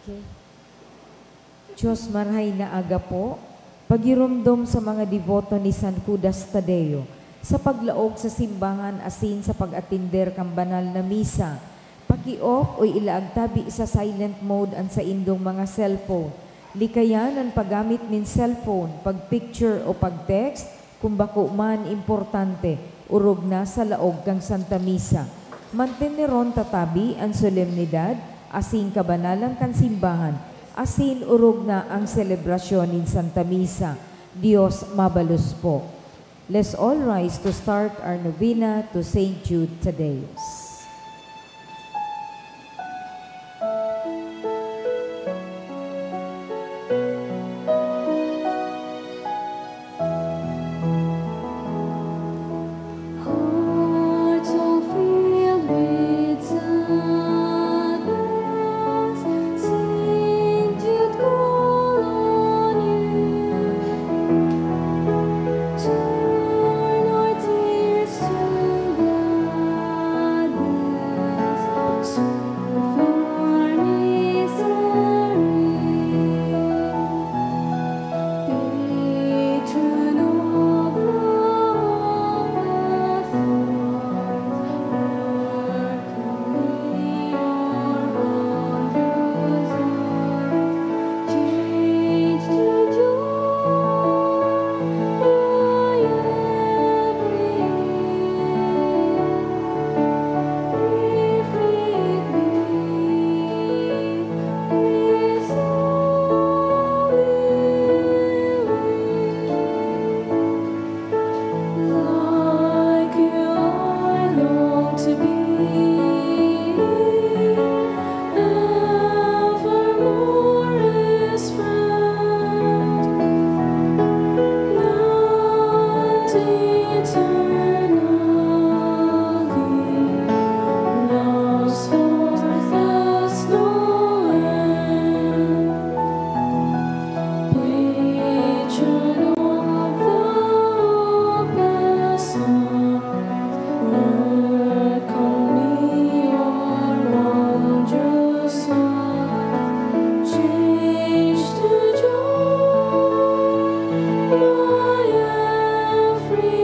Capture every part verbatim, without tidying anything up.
Okay. Diyos, marhay na aga po. Pagiromdom sa mga deboto ni San Judas Tadeo sa paglaog sa simbahan asin sa pag-atender kan banal na misa. Paki-off o ilaag tabi sa silent mode an saindong mga cellphone. Likayan an paggamit nin cellphone, pag-picture o pag-text kun bako man importante, orog na sa laog kan Santa Misa. Manteneron ta tabi an solemnidad asin kabanalan kan simbahan, asin orog na an selebrasyon nin Santa Misa. Dios mabalos po. Let's all rise to start our novena to Saint Jude Thaddeus. Hearts all filled with sadness, Saint Jude call on you. Turn our tears to gladness, soothe our misery. Patron of the hopeless heart, welcome we, your wondrous light. Change to joy my every year, if it be his holy will. Like you, I long to be evermore his friend, and eternally lost for us no end. Patron of the hopeless heart, welcome we, your wondrous light. Change to joy my every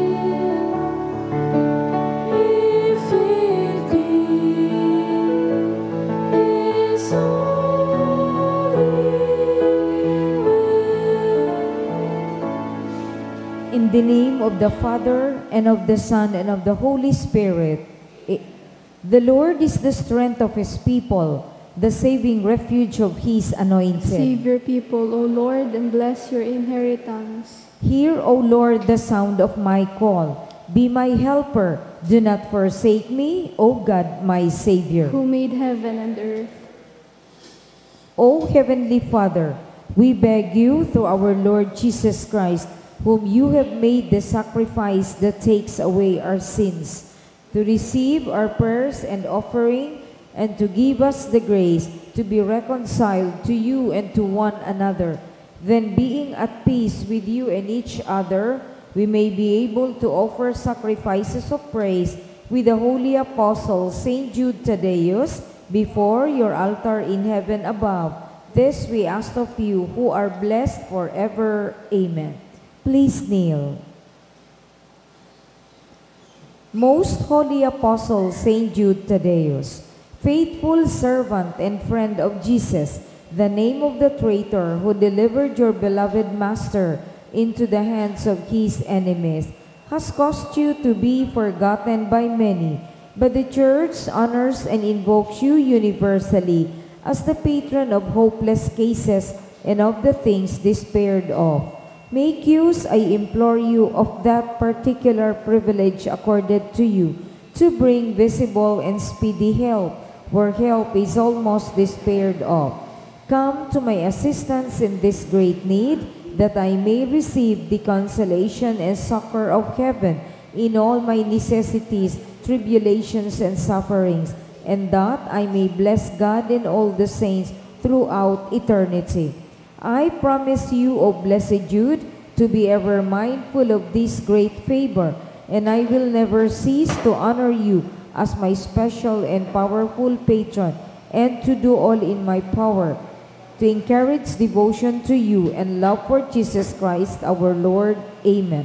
year, if it be his holy will. In the name of the Father, and of the Son, and of the Holy Spirit. A-, the Lord is the strength of his people, the saving refuge of his anointed. Save your people, O Lord, and bless your inheritance. Hear, O Lord, the sound of my call. Be my helper. Do not forsake me, O God, my Savior. Who made heaven and earth. O Heavenly Father, we beg you through our Lord Jesus Christ, whom you have made the sacrifice that takes away our sins, to receive our prayers and offering, and to give us the grace to be reconciled to you and to one another. Then, being at peace with you and each other, we may be able to offer sacrifices of praise with the holy apostle Saint Jude Thaddeus before your altar in heaven above. This we ask of you, who are blessed forever. Amen. Please kneel. Most Holy Apostle Saint Jude Thaddeus, Faithful servant and friend of Jesus, the name of the traitor who delivered your beloved Master into the hands of his enemies has caused you to be forgotten by many, but the Church honors and invokes you universally as the patron of hopeless cases and of the things despaired of. Make use, I implore you, of that particular privilege accorded to you to bring visible and speedy help where help is almost despaired of. Come to my assistance in this great need, that I may receive the consolation and succor of heaven in all my necessities, tribulations, and sufferings, and that I may bless God and all the saints throughout eternity. I promise you, O Blessed Jude, to be ever mindful of this great favor, and I will never cease to honor you as my special and powerful patron, and to do all in my power to encourage devotion to you and love for Jesus Christ our Lord. Amen.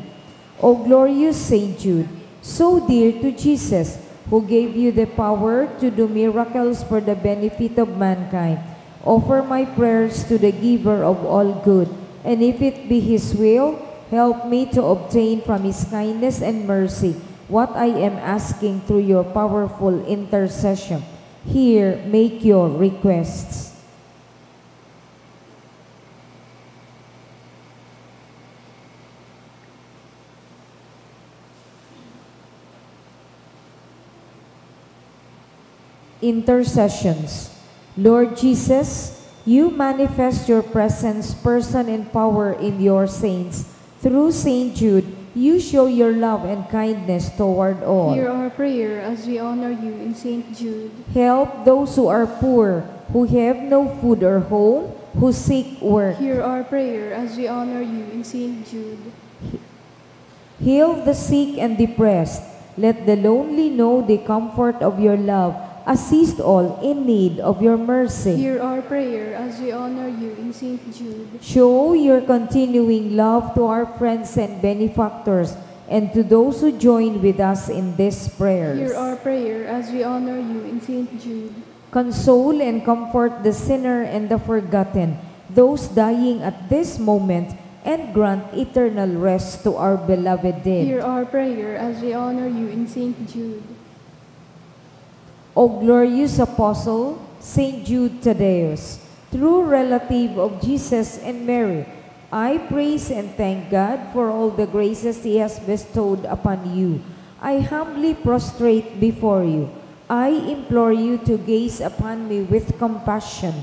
O glorious Saint Jude, so dear to Jesus, who gave you the power to do miracles for the benefit of mankind, offer my prayers to the Giver of all good, and if it be His will, help me to obtain from His kindness and mercy what I am asking through your powerful intercession. Here, make your requests. Intercessions. Lord Jesus, you manifest your presence, person, and power in your saints. Through Saint Jude, you show your love and kindness toward all. Hear our prayer as we honor you in Saint Jude. Help those who are poor, who have no food or home, who seek work. Hear our prayer as we honor you in Saint Jude. Heal the sick and depressed. Let the lonely know the comfort of your love. Assist all in need of your mercy. Hear our prayer as we honor you in Saint Jude. Show your continuing love to our friends and benefactors and to those who join with us in these prayers. Hear our prayer as we honor you in Saint Jude. Console and comfort the sinner and the forgotten, those dying at this moment, and grant eternal rest to our beloved dead. Hear our prayer as we honor you in Saint Jude. O glorious Apostle, Saint Jude Thaddeus, true relative of Jesus and Mary, I praise and thank God for all the graces He has bestowed upon you. I humbly prostrate before you. I implore you to gaze upon me with compassion.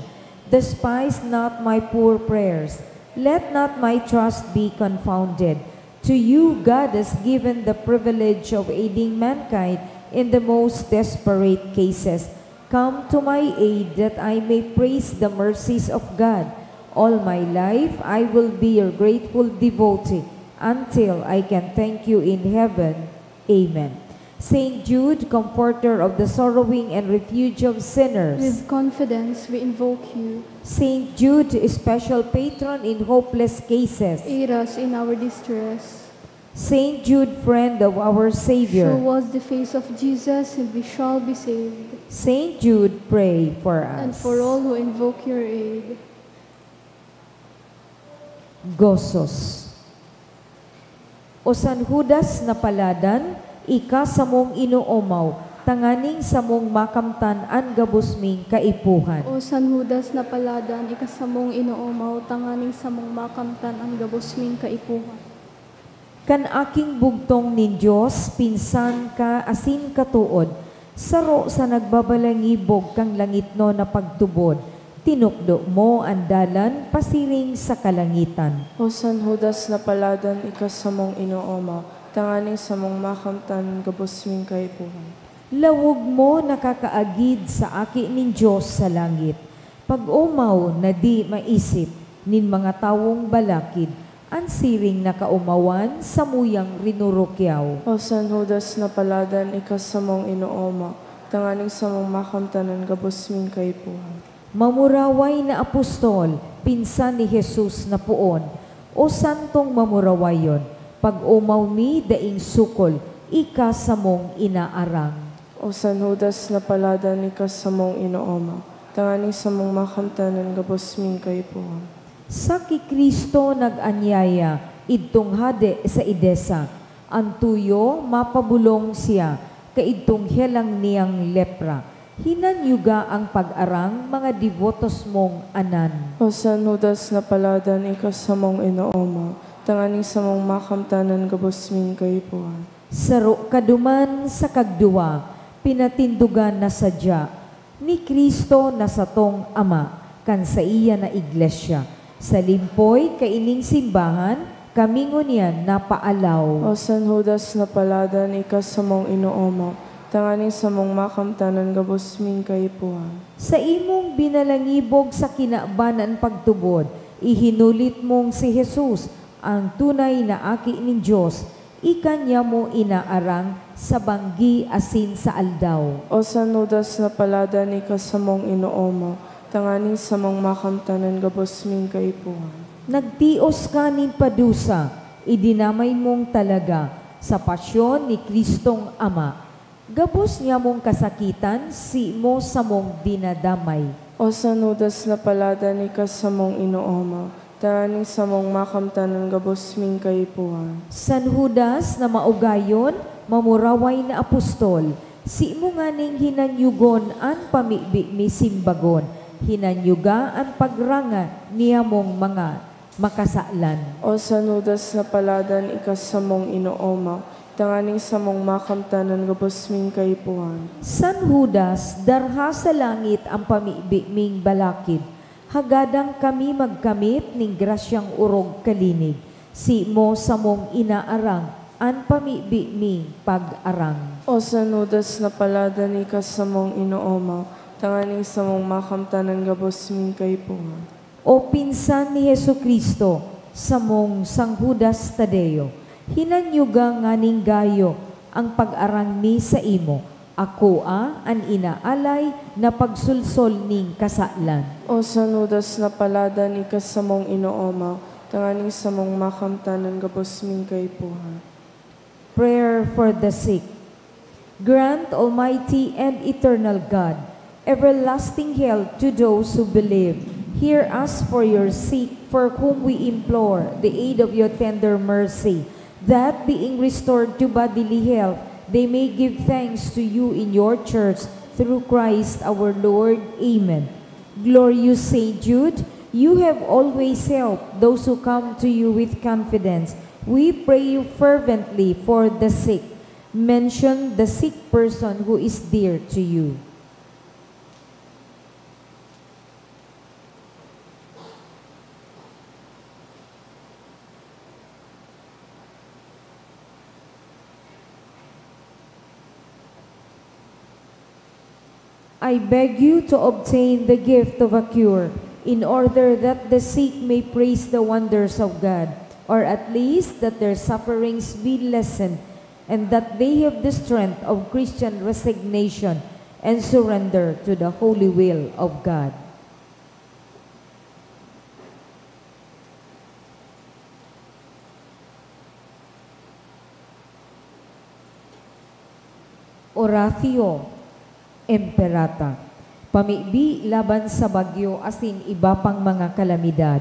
Despise not my poor prayers. Let not my trust be confounded. To you, God has given the privilege of aiding mankind in the most desperate cases. Come to my aid that I may praise the mercies of God. All my life, I will be your grateful devotee until I can thank you in heaven. Amen. Saint Jude, comforter of the sorrowing and refuge of sinners. With confidence we invoke you. Saint Jude, special patron in hopeless cases. Aid us in our distress. Saint Jude, friend of our Savior. Show us the face of Jesus and we shall be saved. Saint Jude, pray for us. And for all who invoke your aid. Gozos. O San Judas na paladan, ika samong inoomaw, tanganing samong makamtan an gabos ming kaipuhan. O San Judas na paladan, ika samong inoomaw, tanganing samong makamtan an gabos ming kaipuhan. Kan aking bugtong nin Dios, pinsan ka asin katood, saro sa nagbabalangibog kan langitnon na pagtubod, tinukdo mo an dalan pasiring sa kalangitan. O San Judas na paladan, ika samong inoomaw, tanganing samong makamtan an gabos ming kaipuhan. Lawog mo nakakaagid sa Aki nin Dios sa langit. Pag-omaw na di maisip nin mga tawong balakid, an siring na kaomawan samuyang rinurukyaw. O San Judas na paladan, ika samong inoomaw, tanganing samong makamtan an gabos ming kaipuhan. Mamuraway na apostol, pinsan ni Jesus na poon, o santong mamurawayon, pag-omaw mi daing sukol, ika samong inaarang. O San Judas na paladan, ika samong inooma, tanganing samong makamtan an gabos ming kaipuhan. Sa ki Cristo nag-anyaya, idtong hade sa Edesa. An tuyo, mapabolong siya, kaidtong helang niyang lepra. Hinanyuga ang pag-arang, mga debotos mong anan. O San Judas na paladan, ika samong inooma, tanganing samong makamtan an gabos ming kaipuhan. Saro ka duman sa kagduwa, pinatindogan na sadya ni Cristo na satong Ama, kan saiya na iglesia. Sa limpoy kaining simbahan, kami ngunyan napaalaw. O San Judas na paladan, ika samong inooma, tanganing samong makamtan an gabos ming kaipuhan. Sa imong binalangibog sa kinaban an pagtubod, ihinulit mong si Jesus, ang tunay na Aki nin Dios, ika niya mo inaarang sa banggi asin sa aldaw. O San Judas na paladan, ika samong inooma, tanganing samong makamtan an gabos ming kaipuhan. Nagtios ka nin padusa, idinamay mong talaga sa pasyon ni Cristong Ama. Gabos niya mong kasakitan, simo samong dinadamay. O San Judas na paladan, ika samong inooma, tanganing samong makamtan an gabos ming kaipuhan. San Judas na maugayon, mamuraway na apostol, simo nganing hinanyugon an pamibi mi simbagon, hinanyuga an pagranga niya mong mga makasalan. O San Judas na paladan, ika samong inooma, tanganing samong makamtan an gabos ming kaipuhan. San Judas, darha sa langit ang pamibi ming balakid. Hagadang kami magkamit nin grasyang orog kalinig, simo samong inaarang an pamibi ming pag-arang. O San Judas na paladan, ika samong inooma, tanganing samong makamtan an gabos ming kaipuhan. O pinsan ni Jesu-Cristo, samong San Judas Tadeo, hinanyuga nganing gayo ang pag-arang mi saimo, akoa an inaalay na pagsolsol nin kasalan. O San Judas na paladan, ika samong inooma, tanganing samong makamtan an gabos ming kaipuhan. Prayer for the sick. Grant, Almighty and eternal God, everlasting health to those who believe. Hear us for your sick, for whom we implore the aid of your tender mercy, that, being restored to bodily health, they may give thanks to you in your church, through Christ our Lord. Amen. Glorious Saint Jude, you have always helped those who come to you with confidence. We pray you fervently for the sick. Mention the sick person who is dear to you. I beg you to obtain the gift of a cure, in order that the sick may praise the wonders of God, or at least that their sufferings be lessened, and that they have the strength of Christian resignation and surrender to the holy will of God. Oratio Imperata. Pamibi laban sa bagyo asin iba pang mga kalamidad.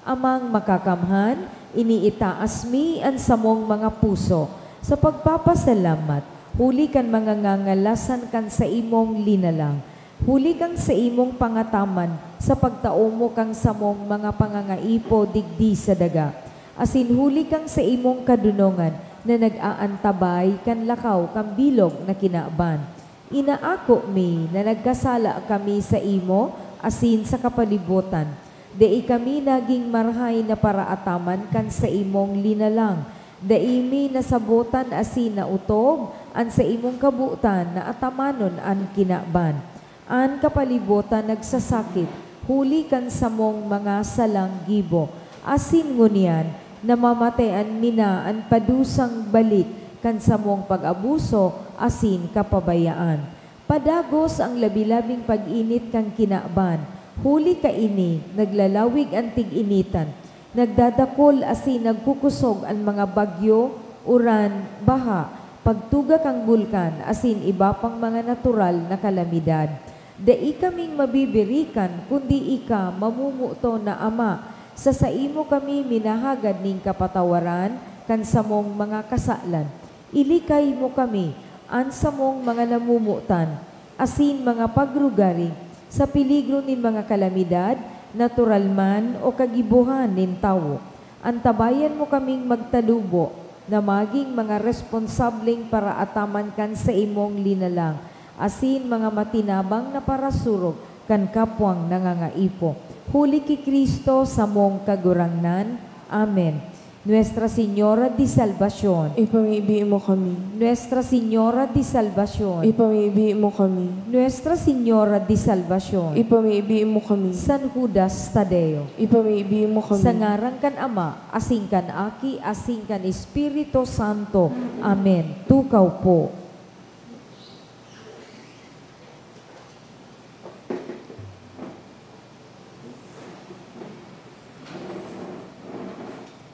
Amang Makakamhan, iniitaas mi an samong mga puso sa pagpapasalamat huli kan mga ngangalasan kan saimong linalang, huli kan saimong pangataman sa pagtao mo kan samong mga pangangaipo digdi sa daga, asin huli kan saimong kadunongan na nag-aantabay kan lakaw kan bilog na kinaban. Inaako mi na nagkasala kami saimo asin sa kapalibotan. Dai kami nagin marahay na paraataman kan saimong linalang. Dai mi nasabotan asin naotob an saimong kabotan na atamanon an kinaban. An kapalibotan nagsasakit huli kan samong mga salang gibo, asin ngunyan namamatean mi na an padusang balik kan samong pag-abuso asin kapabayaan. Padagos ang labi-labing pag-init kan kinaban, huli kaini naglalawig an tig-initan, nagdadakol asin nagkukosog an mga bagyo, uran, baha, pagtuga kan bulkan asin iba pang mga natural na kalamidad. Dai kaming mabibirikan, kundi ika, mamomoton na Ama, sa saimo kami minahagad nin kapatawaran kan samong mga kasalan. Ilikay mo kami, an samong mga namomotan, asin mga pagrugari, sa peligro nin mga kalamidad, natural man o kagibohan nin tawo. Antabayan mo kaming magtalubo na magin mga responsableng paraataman kan saimong linalang, asin mga matinabang na parasurog kan kapwang nangangaipo. Huli ki Cristo, samong Kagurangnan. Amen. Nuestra Señora de Salvacion. Ipamibi mo kami. Nuestra Señora de Salvacion. Ipamibi mo kami. Nuestra Señora de Salvacion. Ipamibi mo kami. San Judas Tadeo. Ipamibi mo kami. Sa ngaran kan Ama, asin kan Aki, asin kan Espiritu Santo. Amen. Tukaw po.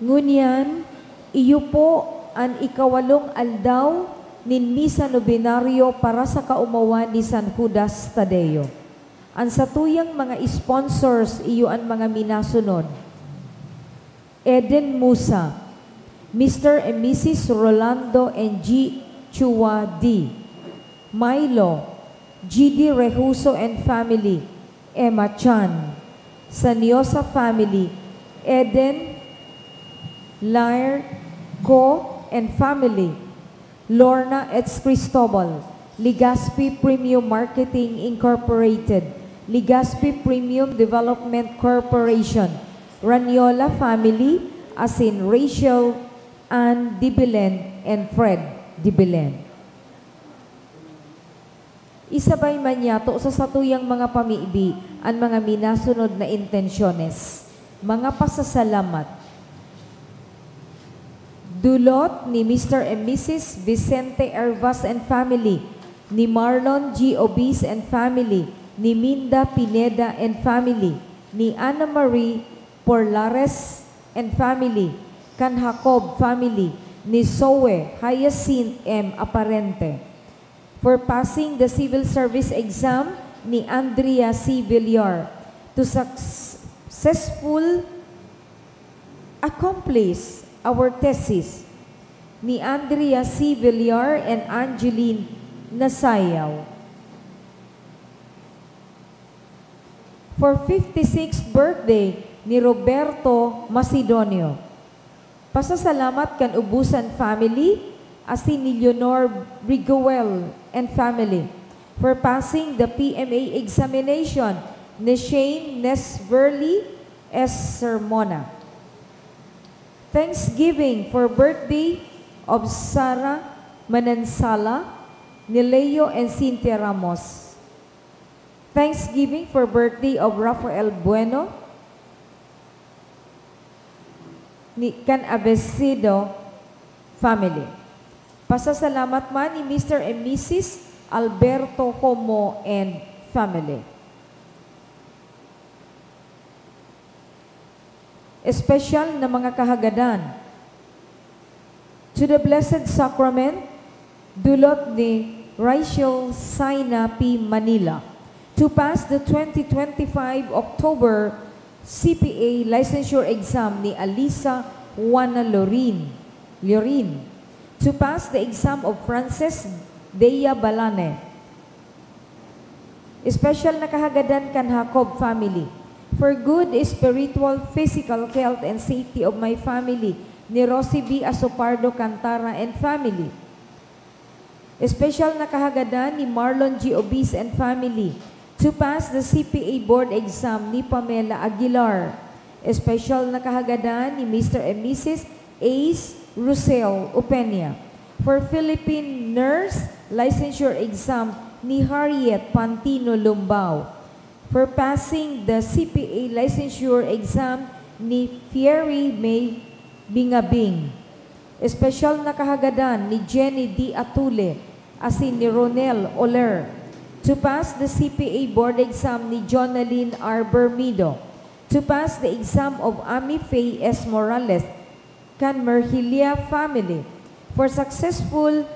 Ngunyan, iyo po an ikawalong aldaw nin Misa Novenario para sa kaomawan ni San Judas Tadeo. An satuyang mga sponsors, iyo an mga minasunod: Eden Musa, Mister and Missus Rolando and G Chua D, Milo, G D Rehuso and family, Emma Chan, Saniosa family, Eden, Lair, Co and family, Lorna Ets Cristobal, Legazpi Premium Marketing Incorporated, Legazpi Premium Development Corporation, Raniola family, asin Rachel Ann Dibilen and Fred Dibilen. Isabay man yato sa satuyang mga pamibi an mga minasunod na intensyones. Mga pasasalamat. Dulot ni Mister and Missus Vicente Ervas and family, ni Marlon G Obis and family, ni Minda Pineda and family, ni Ana Marie Porlares and family, kan Jacob family, ni Zoe Hyacinth M Aparente. For passing the civil service exam ni Andrea C Villar, to successful accomplish our thesis ni Andrea C Villar and Angeline Nasayaw. For fifty-sixth birthday ni Roberto Macedonio. Pasasalamat kan Ubusan family, asin ni Leonor Briguel and family, for passing the P M A examination ni Shane Nesverly S Sermona. Thanksgiving for birthday of Sarah Manansala, ni Leo and Cynthia Ramos. Thanksgiving for birthday of Rafael Bueno, ni, kan Abesido family. Pasasalamat man ni Mister and Missus Alberto Homo and family. Espesyal na mga kahagadan. To the Blessed Sacrament, dulot ni Rachel Saina P. Manila. To pass the twenty twenty-five October C P A licensure exam ni Alisa Juana Lorin, Lorin. To pass the exam of Frances Dea Balane. Espesyal na kahagadan kan Jacob family. For good spiritual, physical health and safety of my family, ni Rosie B Asopardo Cantara and family. Espesyal na kahagadan ni Marlon G Obis and family. To pass the C P A board exam ni Pamela Aguilar. Espesyal na kahagadan ni Mister and Missus Ace Rosel Upenia. For Philippine Nurse Licensure Exam ni Harriet Pantino Lumbao. For passing the C P A licensure exam ni Fiery May Bingabing. Espesyal na kahagadan ni Jenny D Atule asin ni Ronel Oler. To pass the C P A board exam ni Jonalyn R Bermido. To pass the exam of Amy Faye S Morales, kan Merhilia family. For successful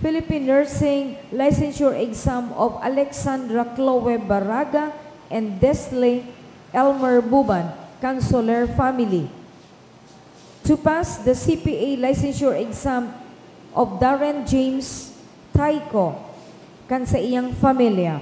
Philippine Nursing Licensure Exam of Alexandra Chloe Baraga and Desley Elmer Buban, Consular family. To pass the C P A licensure exam of Darren James Taiko, kan sa iyang pamilya.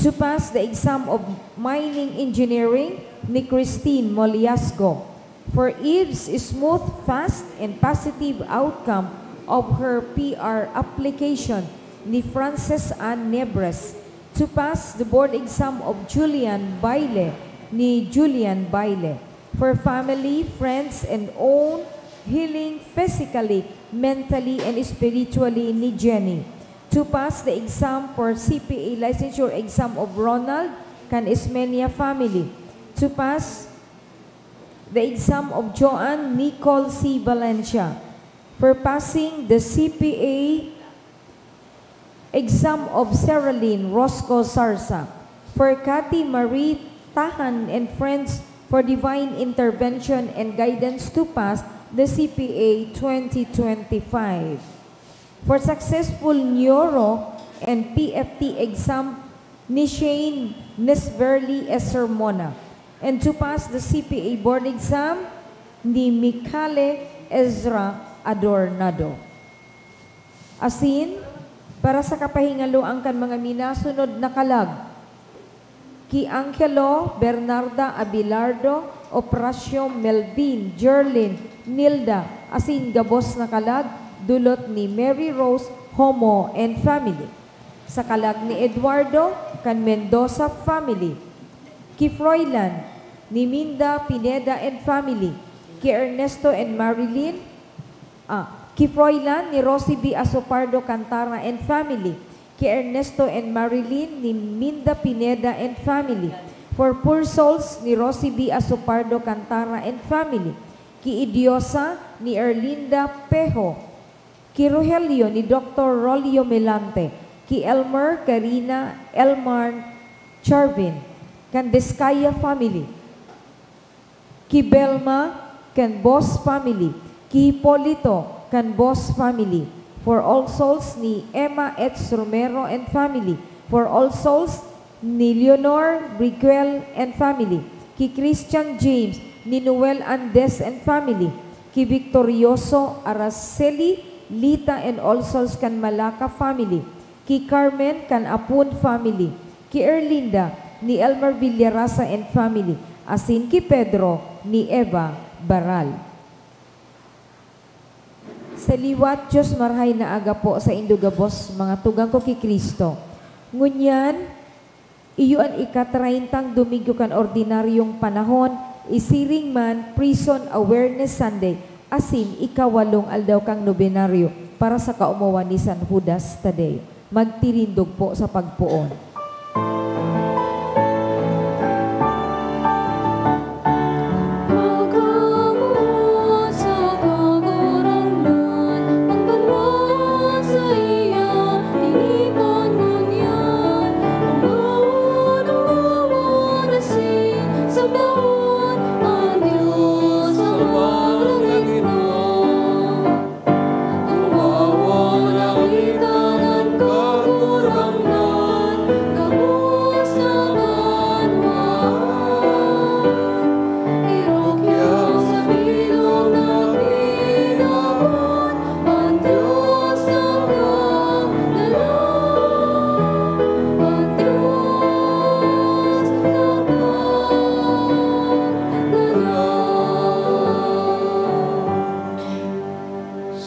To pass the exam of mining engineering ni Christine Moliasco. For Eve's smooth, fast, and positive outcome of her P R application ni Frances Ann Nebres. To pass the board exam of Julian Baile ni Julian Baile. For family, friends, and own healing physically, mentally, and spiritually ni Jenny. To pass the exam for C P A licensure exam of Ronald kan Ismenia family. To pass the exam of Joan Nicole C. Valencia. For passing the C P A exam of Seralyn Rosco Sarsa. For Cathy Marie Tahan and friends for divine intervention and guidance to pass the C P A twenty twenty-five. For successful neuro and P F T exam ni Shane Nesverly Esermona, and to pass the C P A board exam ni Michale Ezra Adornado. Asin, para sa kapahingaloan kan mga minasunod na kalag, ki Angelo, Bernarda, Abelardo, Opracio, Melvin, Jerlin, Nilda, asin gabos na kalag, dulot ni Mary Rose Homo and family. Sa kalag ni Eduardo, kan Mendoza family. Ki Froilan, ni Minda Pineda and family. Ki Ernesto and Marilyn, ah, ki Froilan, ni Rosie B. Asopardo Cantara and family. Ki Ernesto and Marilyn, ni Minda Pineda and family. For Poor Souls, ni Rosie B. Asopardo Cantara and family. Ki Idiosa, ni Erlinda Peho. Ki Rogelio, ni Doktor Rolio Melante. Ki Elmer, Karina, Elmar, Charvin, kan Descaya family. Ki Belma, kan Boss family. Ki Hipolito, kan Boss family. For All Souls, ni Emma H. Romero and family. For All Souls, ni Leonor Briguel and family. Ki Christian James, ni Noel Andes and family. Ki Victorioso, Araceli, Lita and All Souls kan Malacca family. Ki Carmen kan Apun family. Ki Erlinda, ni Elmer Villarasa and family. Asin ki Pedro, ni Eva Baral. Sa liwat, Dios, marahay na aga po saindo gabos, mga tugang ko ki Cristo. Ngunyan, iyo an ika-treyntang Domingo kan ordinaryong panahon, isiring man Prison Awareness Sunday, asin ikawalong aldaw kan nobenaryo para sa kaomawan ni San Judas Tadeo. Magtirindog po sa pagpoon.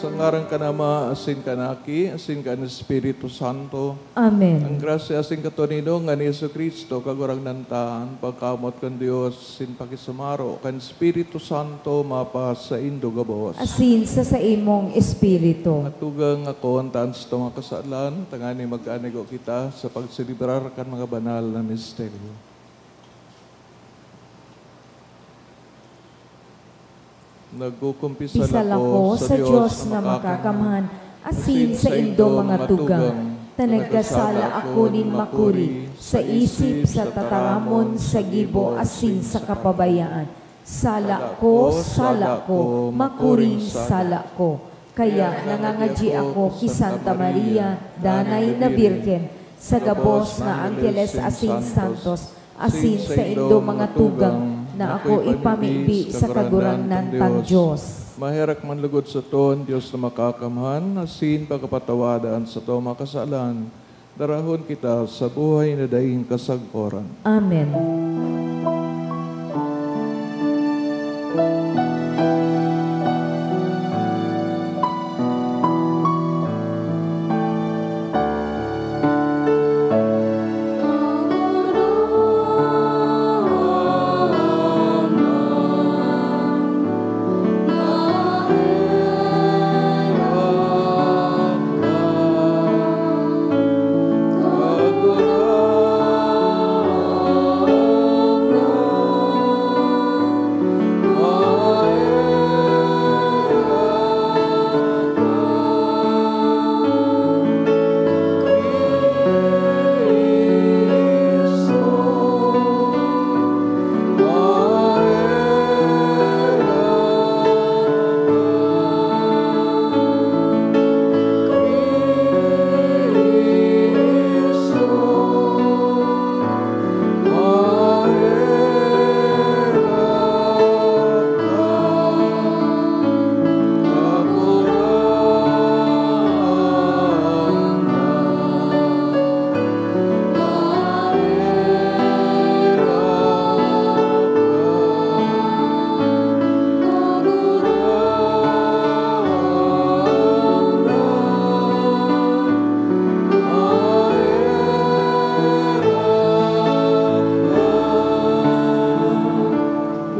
Sa ngaran kan Ama, asin kan Aki, asin kan Espiritu Santo. Amen. Ang grasya asin katoninongan ni Jesu-Cristo, Kagurangnan ta, an pagkamoot kan Dios, asin pakisumaro kan Espiritu Santo, mapasaindo gabos. Asin sa saimong espiritu. Mga tugang, akoon ta an satong mga kasalan, tanganing mag-anigo kita sa pagselebrar kan mga banal na misteryo. Nagkukumpisal Pisal ako ako sa sa Dios Dios na na makakamhan, makakamhan, asin asin sa saindo, mga tugang, ta nagkasala ako nin makuri sa isip, sa tataramon, sa gibo, asin sa kapabayaan. Sala ko, sala ko, makuring sala ko. Kaya nangangadyi ako ki Santa Maria, Danay na Birhen, sa gabos na angheles asin santos, asin saindo mga tugang, na ako ipamibi sa Kagurangnan tang Dios. Maherak man lugod sato an Dios na Makakamhan, asin pakapatawadan sato mga kasalan, darahon kita sa buhay na daing kasagkoran. Amen.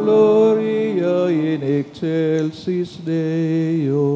Gloria in excelsis Deo.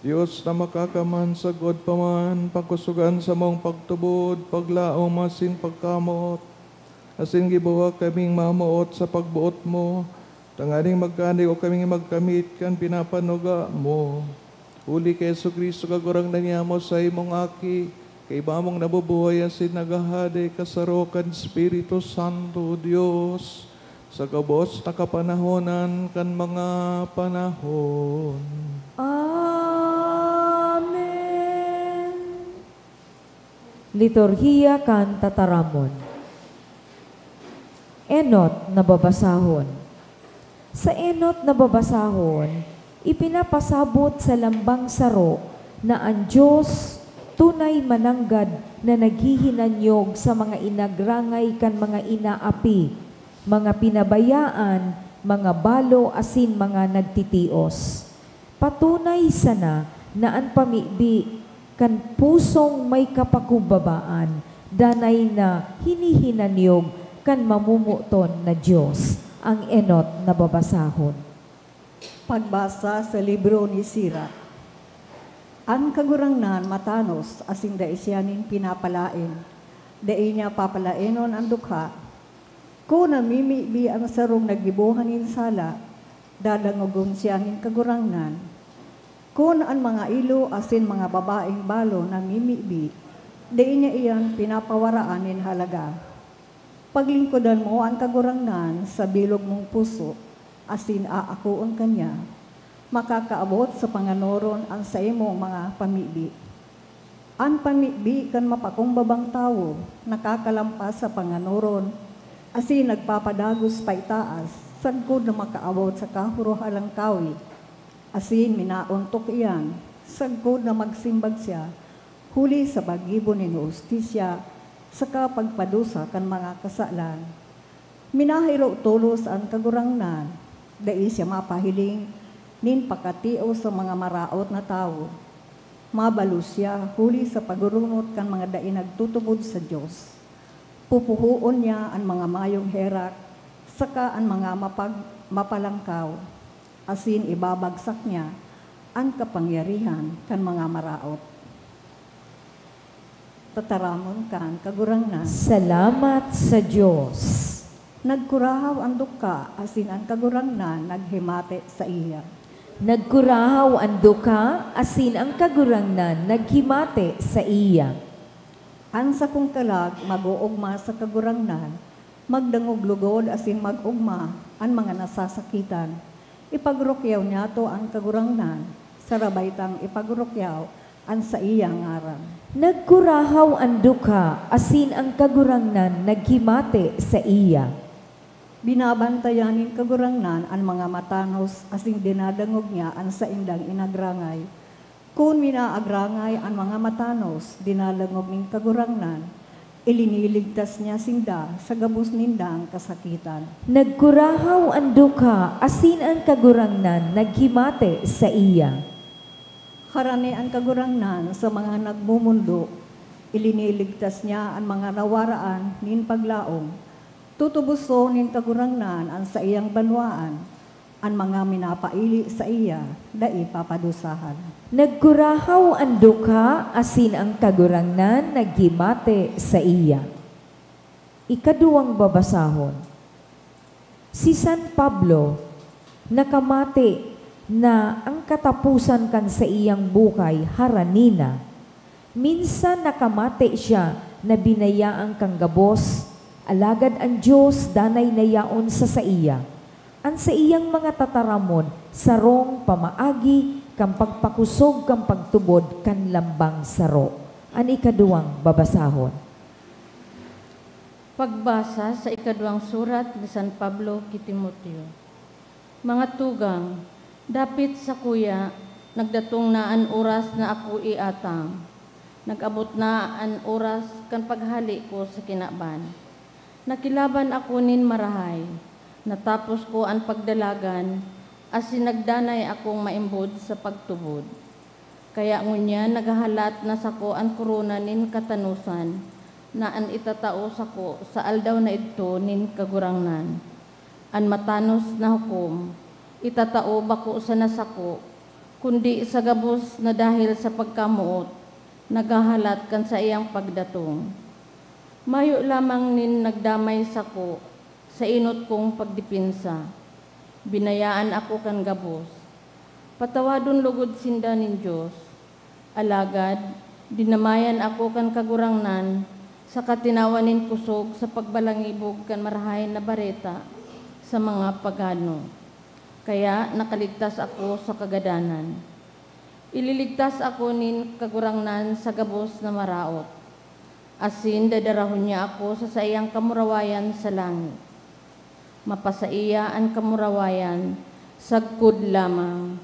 Dios na makakaman, sagkod pa man, pakosogan samong pagtubod, paglaom asin pagkamoot, asin gibuha kaming mamoot sa pagboot mo, tanganing magkanigo kaming magkamit kan pinapanuga mo. Huli ki Jesu-Cristo, Kagurangnan niamo, saimong Aki, kaiba mong nabubuhay asin naghahade kasaro kan Espiritu Santo, Dios, sa gabos na kapanahonan kan mga panahon. Amen. Liturhiya kan Tataramon. Enot na babasahon. Sa enot na babasahon, ipinapasabot sa lambang saro na an Dios tunay mananggad na naghihinanyog sa mga inagrangay kan mga inaapi, mga pinabayaan, mga balo asin mga nagtitios. Patunay sana na an pamibi kan pusong may kapakumbabaan danay na hinihinanyog kan mamomoton na Dios, an enot na babasahon. Pagbasa sa libro ni Sira. An Kagurangnan matanos asin dai siya nin pinapalaen. Dai niya papalaenon an dukha. Kun namimibi an sarong naggibohan nin sala, dadangogon siya nin Kagurangnan. Kun an mga ilo asin mga babaeng balo namimibi, dai niya iyan pinapawaraan nin halaga. Paglingkodan mo an Kagurangnan sa bilog mong puso, asin aakoon ka niya. Makakaabot sa panganoron an saimong mga pamibi. An pamibi kan mapakumbabang tawo nakakalampas sa panganoron, asin nagpapadagos paitaas sagkod na makaabot sa Kahorohalangkawe. Asin minaontok iyan sagkod na magsimbag siya huli sa paggibo nin hustisya saka pagpadusa kan mga kasalan. Minahiro tolos an Kagurangnan, dai siya mapahiling nin pakatios sa mga maraot na tawo. Mabalos siya huli sa pagurunot kan mga dai nagtutubod sa Dios. Pupuhoon niya an mga mayong herak saka an mga mapag-, mapalangkaw, asin ibabagsak niya an kapangyarihan kan mga maraot. Tataramon kan Kagurangnan. Salamat sa Dios. Nagkurahaw an dukha, asin an Kagurangnan naghimate saiya. Nagkurahaw an dukha, asin an Kagurangnan naghimate saiya. An sakong kalag mag-oogma sa Kagurangnan, magdangog logod asin mag-ogma an mga nasasakitan. Ipagrukyaw niyato an Kagurangnan, sarabay tang ipagrukyaw an saiyang ngaran. Nagkurahaw an dukha, asin an Kagurangnan naghimate saiya. Binabantayan nin Kagurangnan an mga matanos, asin dinadangog niya an saindang inagrangay. Kun minaagrangay an mga matanos, dinadangog nin Kagurangnan, iliniligtas niya sinda sa gabos nindang kasakitan. Nagkurahaw an dukha, asin an Kagurangnan naghimate saiya. Harani an Kagurangnan sa mga nagmomondo, iliniligtas niya an mga nawaraan nin paglaom. Tutuboson nin Kagurangnan an saiyang banwaan, an mga minapaili saiya dai papadusahan. Nagkurahaw an dukha, asin an Kagurangnan naghimate saiya. Ikaduwang babasahon. Si San Pablo nakamate na an kataposan kan saiyang buhay harani na. Minsan nakamate siya na binayaan kan gabos, alagad an Dios danay na yaon sa saiya. An saiyang mga tataramon sarong pamaagi kan pagpakosog kan pagtubod kan lambang saro. An ikaduwang babasahon. Pagbasa sa ikaduwang surat ni San Pablo ki Timoteo. Mga tugang, dapit sakuya, nagdatong na an oras na ako iatang. Nag-abot na an oras kan paghale ko sa kinaban. Nakilaban ako nin marahay, natapos ko an pagdalagan, asin nagdanay akong maimbod sa pagtubod. Kaya ngunyan naghahalat na sako an korona nin katanosan na an itatao sako sa aldaw na idto nin Kagurangnan. An matanos na hukom itatao bako sana sako, kundi sa gabos na dahil sa pagkamoot, naghahalat kan saiyang pagdatong. Mayo lamang nin nagdamay sako sa enot kong pagdepensa. Binayaan ako kan gabos. Patawadon logod sinda nin Dios. Alagad, dinamayan ako kan Kagurangnan sa katinawan nin kusog sa pagbalangibog kan Marahay na Bareta sa mga pagano. Kaya nakaligtas ako sa kagadanan. Ililigtas ako nin Kagurangnan sa gabos na maraot, asin dadarahon niya ako sa saiyang kamurawayan sa langit. Mapasaiya an kamurawayan sagkod lamang.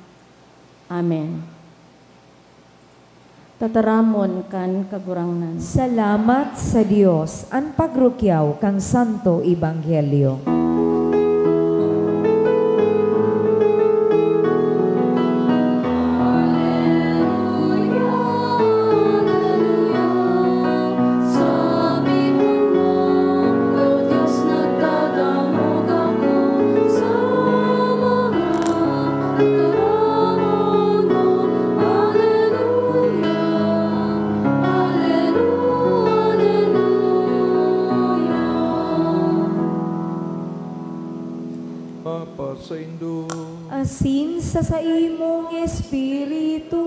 Amen. Tataramon kan Kagurangnan. Salamat sa Dios. An pagrukyaw kan Santo Ebanghelyo. Papa, saindo. Asin sa saimong espiritu.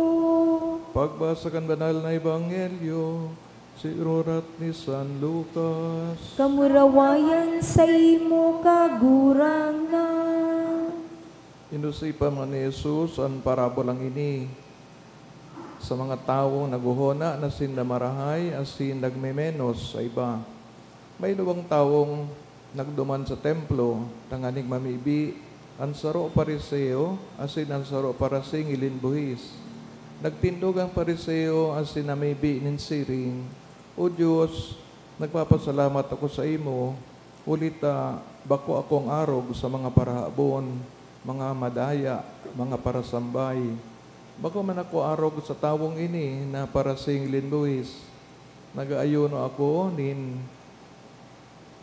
Pagbasa kan Banal na Ebanghelyo, sinurat ni San Lucas. Kamurawayan saimo, Kagurangnan. Inosipan man ni Jesus an parabolang ini sa mga tawong naghohona na sinda marahay asin nagmemenos sa iba. May duwang tawong nagduman sa templo tanganing mamibi, an saro Fariseo asin an saro parasingil nin buhis. Nagtindog an Fariseo asin namibi nin siring, "O Dios, nagpapasalamat ako saimo, huli ta bako akong arog sa mga parahabon, mga madaya, mga parasambay. Bako man ako arog sa tawong ini na parasingil nin buhis. Nag-aayuno ako nin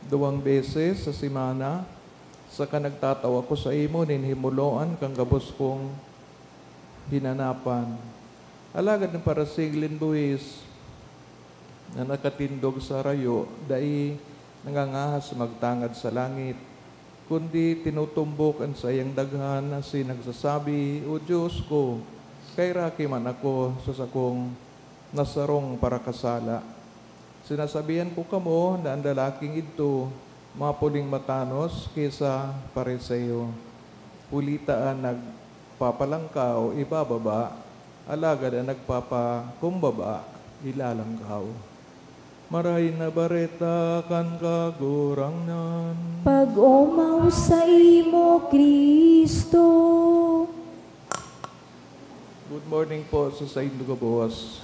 duwang beses sa semana, saka nagtatao ako saimo nin himoloan kan gabos kong hinanapan." Alagad an parasingil nin buhis na nakatindog sa harayo dai nangangahas magtangad sa langit, kundi tinutumbok an saiyang daghan asin nagsasabi, "O Dios ko, kaheraki man ako sa sakong nasarong parakasala." Sinasabihan ko kamo na an lalaking idto mapuling matanos ki sa Fariseo. Huli ta an nagpapalangkaw ibababa, alagad an nagpapakumbaba ilalangkaw. Marahay na Bareta kan Kagurangnan. Pag-omaw saimo, Cristo. Good morning po sa saindo gabos.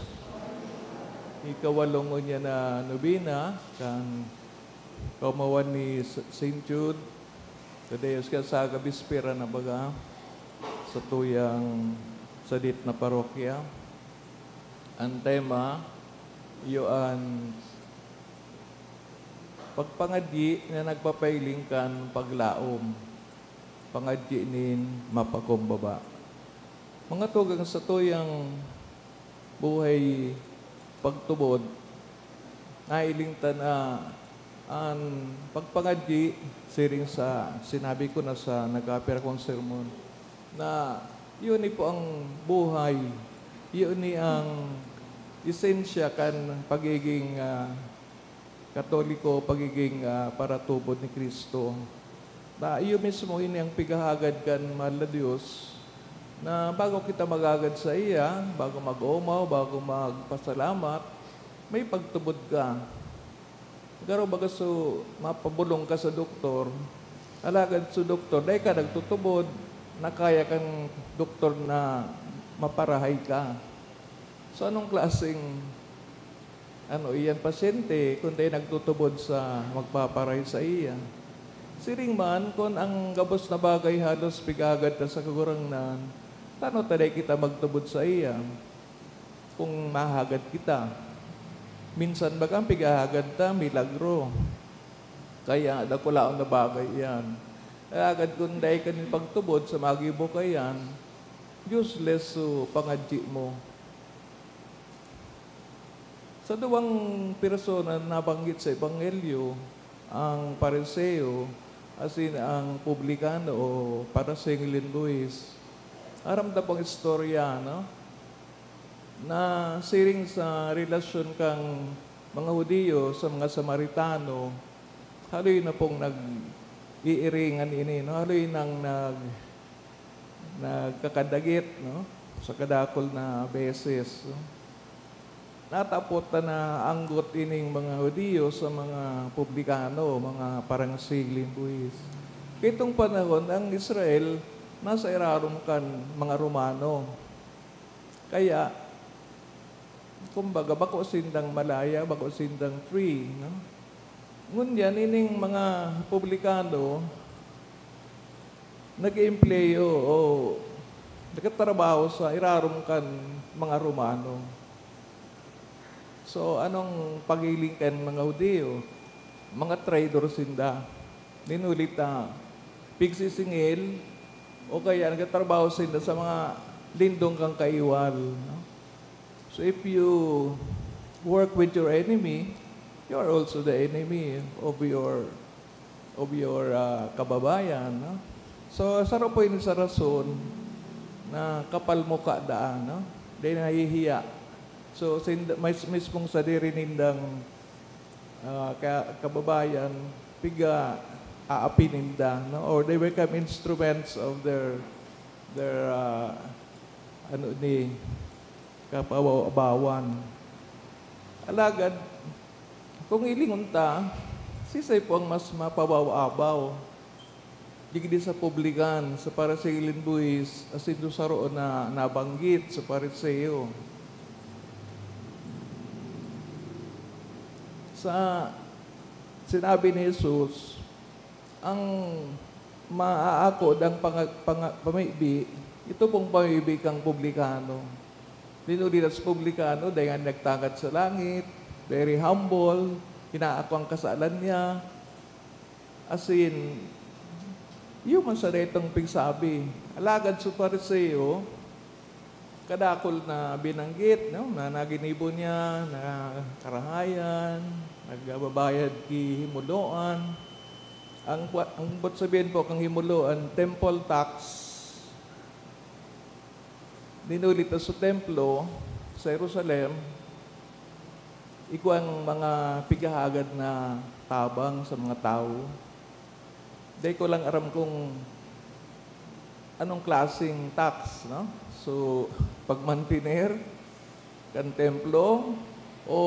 Ikawalong ngunyan na nobena kan kaomawan ni S-, Saint Jude, Tadeo, sa Bispera na baga, sa tuyang sadit na parokya. Ang tema, iyo an pagpangadyi na nagpapailing kan paglaom, pangadyi nin mapakumbaba. Mga tugang, sa tuyang buhay pagtubod, nailing ta na an pagpangadyi, siring sa sinabi ko na sa nag-appear akong sermon, na iyo ni po ang buhay, iyo ni ang esensya kan pagiging, ah, Katoliko, pagiging, ah, paratubod ni Cristo. Na iyo mismo ini ang pighahagad kan mahal na Dios, na bago kita maghagad saiya, bago mag-omaw, bago magpasalamat, may pagtubod ka. Garo baga so mapabolong ka sa doktor, alagad so doktor, dai ka nagtutubod, na kaya kan doktor na maparahay ka. So, anong klaseng, ano, iyan pasyente, kun dai nagtutubod sa magpaparahay saiya? Siring man, kun ang gabos na bagay halos pighahagad ta sa Kagurangnan, tano ta dai kita magtubod saiya? Kung mahagad kita. Minsan baga an pighahagad ta, milagro. Kaya dakulaon na bagay iyan. Alagad kun dai ka nin pagtubod sa magibo kaiyan, Useless so pangadyi mo. Sa duwang persona na nabanggit sa Ebanghelyo, ang Pariseo, asin ang publikano o parasengilin buhis. Aram ta pong istorya, no? Na siring sa relasyon kan mga Judio sa mga Samaritano, haloy na pong nag-iiringan ini, no? Haloy nang nag-, nagkakadagit, no? Sa kadakul na beses, no? Natapot ta na anggot ining mga Judio sa mga publikano, mga parasengilin buhis. Kaitong panahon, ang Israel nasa irarom kan mga Romano. Kaya, kumbaga, bako sindang malaya, bako sindang free, no? Ngunyan, ining mga publikano, nag-eempleyo o nagtatrabaho sa irarom kan mga Romano. So, anong paghiling kan mga Judio? Mga traidor sinda. Nin huli ta, pigsisingil, o kaya nagtatrabaho sinda sa mga lindong kan kaiwal, no? So, if you work with your enemy, you are also the enemy of your, of your, ah, kababayan, no? So, saro po ini sa rason na kapal mukha daan, no? Dai nahihiya. So, sinda, mis-, mismong sadiri nindang, ah, ka-, kababayan, piga-aapi ninda, no? Or they become instruments of their, their, ah, ano ni, kapabaw-abawan. Alagad, kung hilingon ta, siisay po ang mas mapabaw-abaw? Digdi sa publikan, sa parasengilin buhis, asin sa saro na nabanggit, sa Pariseo. Sa sinabi ni Jesus, ang maaako dang panga-, panga-, pamibi, ito pong pamibi kang publikano. Dinuli sa publikano, dai ngani nagtangad sa langit, very humble, inaako ang kasalan niya. Asin, iyo man sa detong pigsabi. Alagad sa Pariseo, kadakul na binanggit, no, na naginibo niya, na karahayan, nagbabayad ki himoloan. Ang kwa-, ang ibig sabihin po kang himoloan, temple tax. Dinuli ta sa templo, sa Jerusalem, igwang mga pighahagad na tabang sa mga tawo. Dai ko lang aram kung anong klaseng tax, no? So, pagmantener kan templo o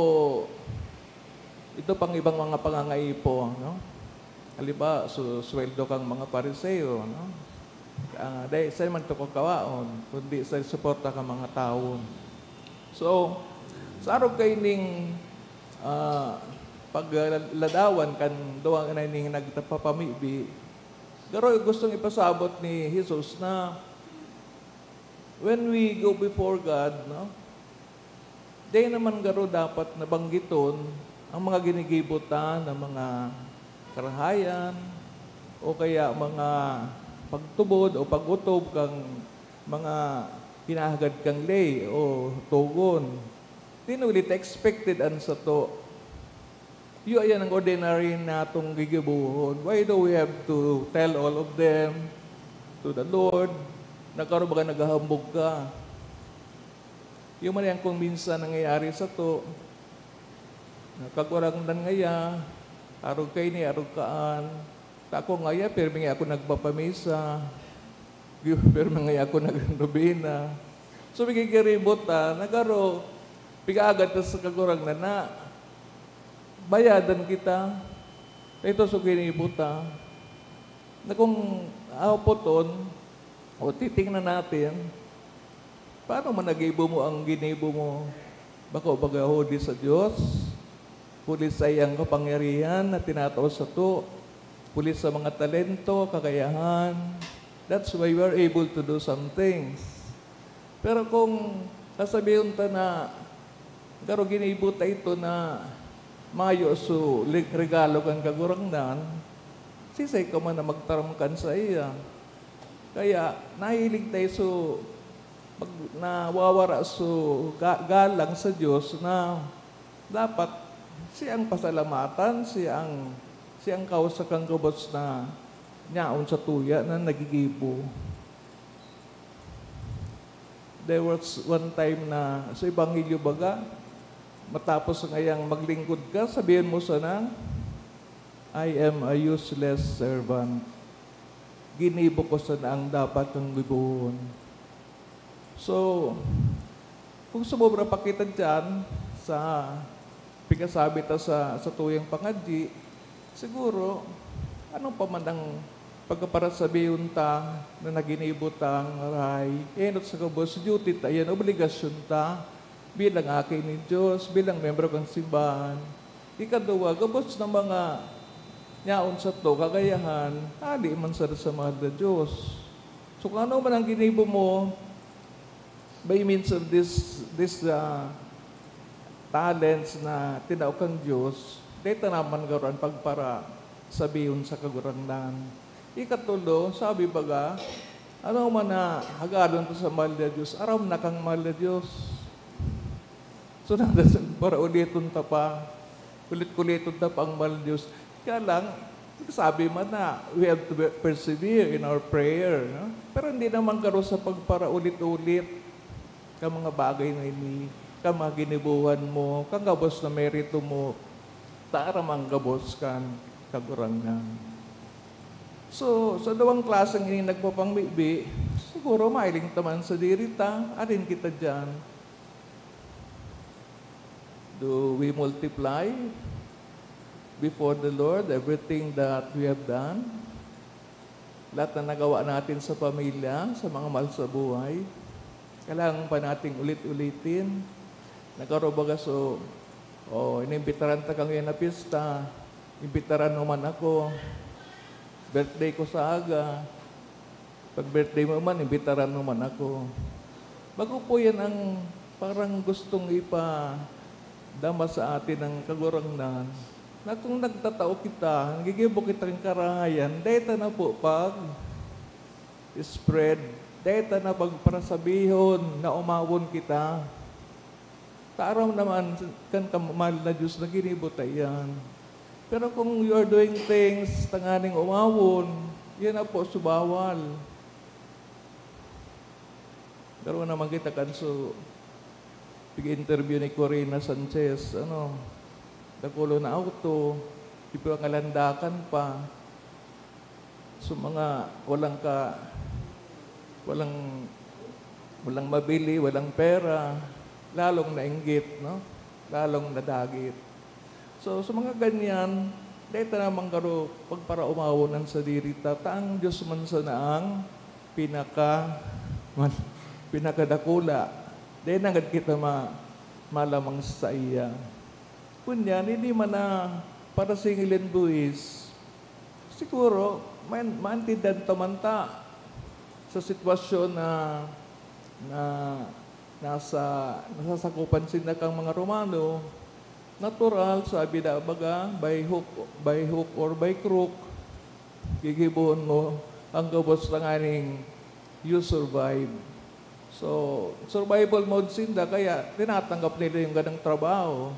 ito pang ibang mga pangangaipo, no? Halimbawa, su-, sweldo kang mga Pariseo, no? Ah, dai, saan man ito kakawaon, kundi sa suporta kan mga tawo. So, sa arog kaining, ah, pagladawan kan duwa na ining nagpapamibi, garo gustong ipasabot ni Jesus na when we go before God, no, dai naman garo dapat na banggiton ang mga ginigibo ta na mga karahayan o kaya mga pagtubod o pag-otob kan mga hinahagad kang ley o togon. Dinuli ta expected an sato. Iyo, ayan ang ordinary natong gigibohon. Why do we have to tell all of them to the Lord? Nagkaroon baga naghahambog ka. Iyo man yan kung minsan nangyayari sato, na Kagurangnan ngaya, arog kaini, arog kaan. Ta ako ngaya, pirmi ngaya ako nagpapamisa. Pirmi ngaya ako nagnorbena. So, magigiribot ta, nagaro, pig-aagad ta sa Kagurangnan na bayadan kita. Ito so ginibo ta. Na kung apoton, o titingnan natin, paano man nagibo mo ang ginibo mo? Bako baga huli sa Dios? Huli sa iyang kapangyarihan na tinatao sato? Huli sa mga talento, kakayahan? That's why we are able to do some things. Pero kung sasabihon ta na, "Garo ginibo ta ito na mayo so li-, regalo kan Kagurangnan," sisay ka man na magtaram kan saiya? Kaya nahilig tayo so Pag nawawara so ga-, galang sa Diyos na dapat siyang pasalamatan, siyang, siyang kausa kan gabos na nyaon sa tuya na nagigibo. There was one time na sa Ebanghelyo baga, matapos ngayang maglingkod ka, sabihin mo sana, "I am a useless servant." Ginibo ko sana ang dapat kong gibohon. So, kung sumobra pa kita diyan sa pigkasabi ta sa, sa tuyang pangadyi, siguro, ano pa man ang pagkaparasabihon ta na naginibo tang rahay, enot sa gabos, duty ta yan, obligasyon ta bilang aki nin Dios, bilang miyembro kan simbahan. Ikaduwa, gabos na mga nyaon sato, kagayahan, hali man sa, sa mahal na Dios. So, kung ano man ang ginibo mo, by means of this, this, ah, talents na tinao kang Dios, dai ta naman garo an pagparasabihon sa Kagurangnan. Ikatulo, sabi baga, ano man na hagadon ta sa mahal na Dios, aram na kang mahal na Dios. So, nada sa parauliton ta pa, ulit-uliton ta pa ang mahal na Dios. Kaya lang, sabi man na, we have to persevere in our prayer, no? Pero hindi naman garo sa pagparaulit-ulit ka mga bagay na ini, ka mga ginibohan mo, kang gabos na merito mo, ta aram ang gabos kan Kagurangnan. So, sa duwang klaseng ini nagpapangmibi, siguro mahiling ta man sadiri ta, arin kita diyan? Do we multiply before the Lord everything that we have done? Lahat na nagawa natin sa pamilya, sa mga mahal sa buhay, kailangan pa nating ulit-ulitin. Nagkaroon baga so, oh, inimbitaran ta ka ngayon na pista, imbitaran mo man ako. Birthday ko sa aga, pag birthday mo man, imbitaran mo man ako. Bago po yan ang parang gustong ipadama sa atin ng Kagurangnan, na kung nagtatao kita, nagigibo kitang karahayan, dai ta na po pag-spread, dai ta na pagparasabihon na umawon kita. Taram naman kan kamahal na Diyos na ginibo ta iyan. Pero kung you are doing things tanganing umawon, yan na po so bawal. Garo naman kita kan so pig-interview ni Corina Sanchez, ano, dakulo na auto, ipangalandakan pa. So, mga walang ka-, walang, walang mabili, walang pera, lalong nainggit, no? Lalong nadagit. So, sa mga ganyan, dai ta naman garo pagparaumawon an sadiri ta, ta ang Dios man sana ang pinaka-, pinakadakula. Dai na gad kita ma-, malamang sa saiya. Ngunyan, hindi man na parasingil an buhis. Siguro, main-, maintindihan ta man ta sa sitwasyon na, na nasa, nasasakupan sinda kang mga Romano, natural, sabi na baga, by hook, by hook or by crook, gigibohon mo ang gabos tanganing you survive. So, survival mode sinda, kaya tinatanggap nila yung ganang trabaho.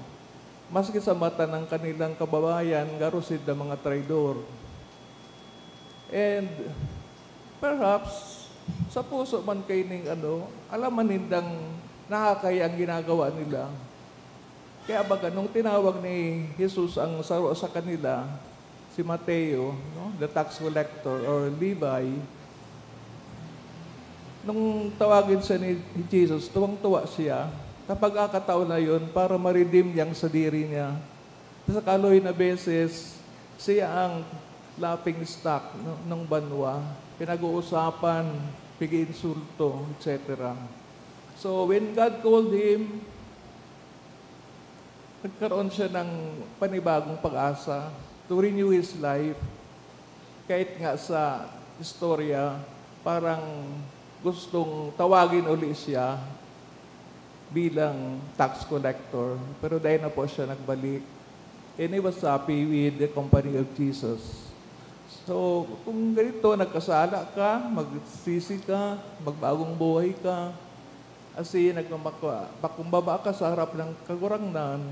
Maski sa mata ng kanilang kababayan, garo sinda mga traidor. And perhaps, sa puso man kaining ano, alam man nindang nakakahiya ang ginagawa nila. Kaya baga, nung tinawag ni Jesus ang saro sa kanila, si Mateo, no, the tax collector or Levi, nung tawagin siya ni Jesus, tuwang-tuwa siya. Kapag akatao na yun, para ma-redeem niya ang sadiri niya. Sa kaluoy na beses, siya ang laughing stock, no, ng banwa. Pinag-uusapan, pig-iinsulto, et cetera. So, when God called him, nagkaroon siya ng panibagong pag-asa to renew his life. Kahit nga sa istorya, parang gustong tawagin uli siya bilang tax collector, pero dai na po siya nagbalik. And he was happy with the company of Jesus. So, kung ganito, nagkasala ka, magsisi ka, magbagong buhay ka, Asin nagmamaka-, pakumbaba ka sa harap ng Kagurangnan,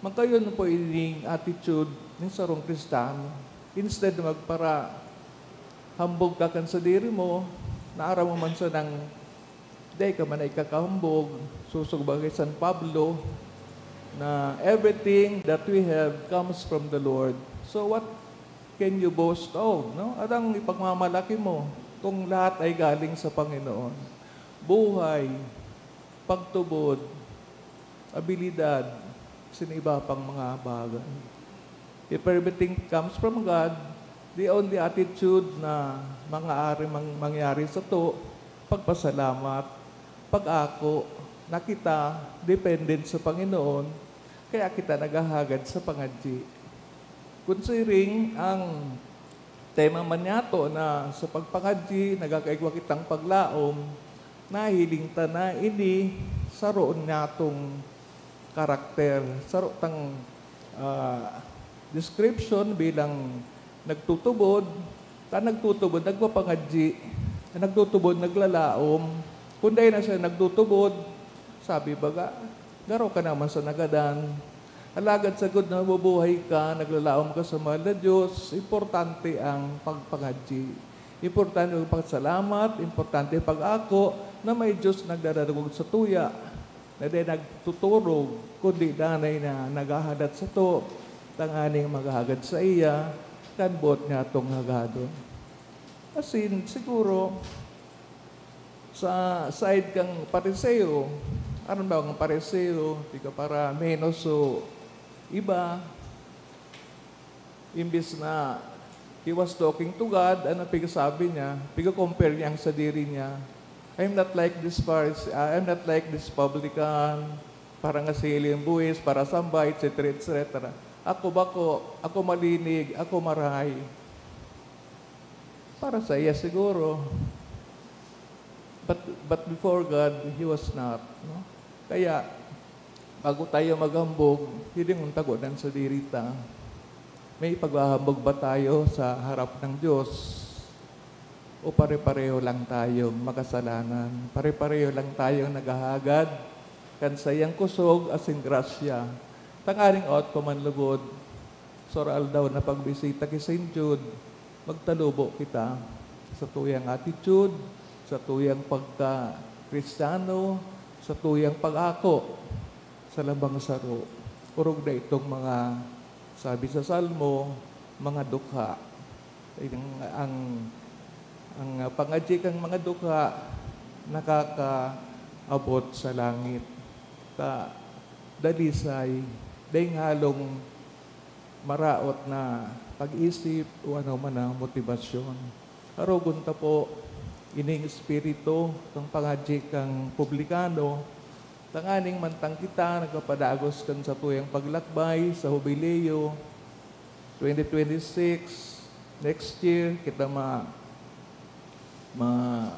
magkayon po ining attitude ng sarong Kristiyano. Instead na magpara-, hambog ka kan sadiri mo, na aram mo man sanang dai ka man na ikakahambog, sosog ba kay San Pablo, na everything that we have comes from the Lord. So what can you boast of, no? Anong ipagmamalaki mo kung lahat ay galing sa Panginoon? Buhay, pagtubod, abilidad, asin iba pang mga bagay. If everything comes from God, the only attitude na mangaari mang-, mangyari sato, pagpasalamat, pag-ako na kita dependent sa Panginoon, kaya kita naghahagad sa pangadyi. Kun siring, ang tema man niyato na sa pagpangadyi, nagkakaigwa kitang paglaom, nahiling ta na ini saro niyatong karakter, saro tang, ah, description bilang nagtutubod. Ta nagtutubod, nagpapangadyi. An nagtutubod, naglalaom. Kun dai na siya nagtutubod, sabi baga, garo ka naman sa nagadan. Alagad sagkod na nabubuhay ka, naglalaom ka sa mahal na Diyos, importante ang pagpangadyi. Importante ang pagsalamat, importante ang pag-ako na may Diyos nagdadangog sa tuya, na di nagtuturog, kundi danay na naghahalat sato, tanganing maghahagad saiya kan boot niyatong hagadon. Asin, siguro, sa side kang Pariseo, aram daw ang Pariseo, di ka para menos o iba, imbis na he was talking to God, ano pigasabi niya? Piga-compare niya ang sadiri niya. "I'm not like this Pharisee, ah, I'm not like this publican, parangasiling buhis, parasamba, et cetera, et cetera. Ako bako, ako malinig, ako marahay." Para sa iya siguro. But, but before God, he was not, no? Kaya, bago tayo maghambog, hilingon ta ngona an sadiri ta. May ipaghahambog ba tayo sa harap ng Diyos? O pare-pareho lang tayong makasalanan? Pare-pareho lang tayong naghahagad kan saiyang kusog asin grasya, tanganing awat pa man lugod, sa aldaw na pagbisita ki Saint Jude, magtalubo kita sa tuyang attitude, sa tuyang pagka-Kristiyano, sa tuyang pag-ako sa labang saro. Orog na itong mga, sabi sa Salmo, mga dukha. Ang, ang, ang pangadyi kang mga dukha nakakaabot sa langit. Ta, dalisay, daing halong maraot na pag-isip o ano man na motibasyon. Arogon ta po ining espiritu kan pangadyi kan publikano, tanganing mantang kita nagpapadagos kan satuyang paglakbay sa Hubileo twenty twenty-six, next year, kita ma-, ma-,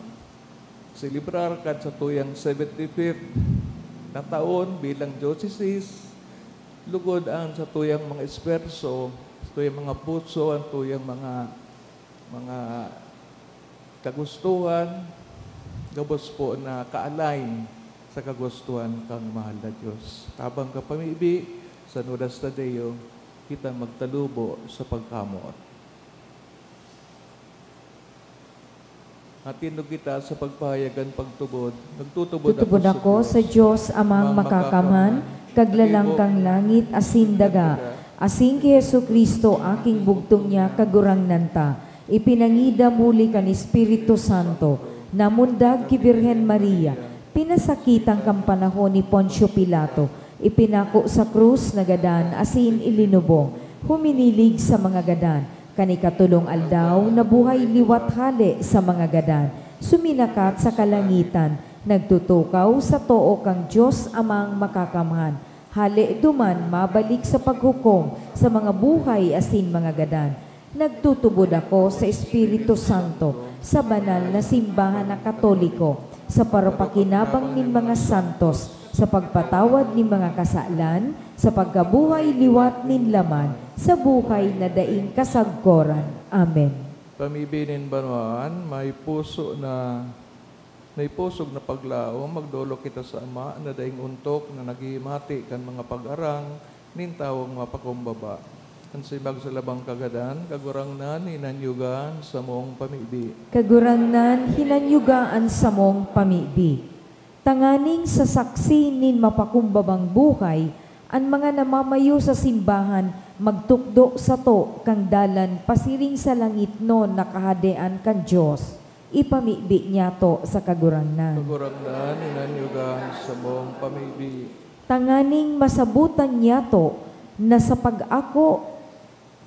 selebrar kan satuyang seventy-fifth na taon bilang diocese, lugod an satuyang mga esfuerso, satuyang mga puso, an tuyang mga, mga kagustuhan, gabos po na ka-align sa kagustuhan kan mahal na Dios. Tabang kan pamibi, sa Nudas Tadeo, kita magtalubo sa pagkamoot. Matindog kita sa pagpahayag kan pagtubod. Nagtutubod Tutubod ako sa Dios Amang Makakamhan, Kaglalang kan langit asin daga, asin ki Jesu-Cristo, aking bugtong niya, Kagurangnan ta. Ipinangidam huli kan Espiritu Santo, namundag ki Birhen Maria, pinasakitan kan panahon ni Poncio Pilato, ipinako sa krus, nagadan, asin ilinubong, huminilig sa mga gadan. Kan ikatolong aldaw, nabuhay liwat hale sa mga gadan, suminakat sa kalangitan, nagtutukaw sa too kan Dios Amang Makakamhan. Hale duman, mabalik sa paghukom sa mga buhay asin mga gadan. Nagtutubod ako sa Espiritu Santo, sa banal na simbahan na Katoliko, sa parapakinabang nin mga santos, sa pagpatawad nin mga kasalan, sa pagkabuhay liwat nin laman, sa buhay na daing kasagkoran. Amen. Pamibi nin banwaan, may puso na May pusog na paglaom, magdolok kita sa Ama na daing ontok na naghihimati kan mga pag-arang nin tawong mapakumbaba. An simbag sa labang kagadan, Kagurangnan, hinanyuga an samong pamibi. Kagurangnan, hinanyuga an samong pamibi. Tanganing sa saksi nin mapakumbabang buhay, an mga namamayo sa simbahan magtukdo sato kan dalan pasiring sa langitnon na Kahadean kan Dios. Ipamibi niyato sa Kagurangnan. Kagurangnan, hinanyuga an samong pamibi. Tanganing masabotan niyato na sa pag-ako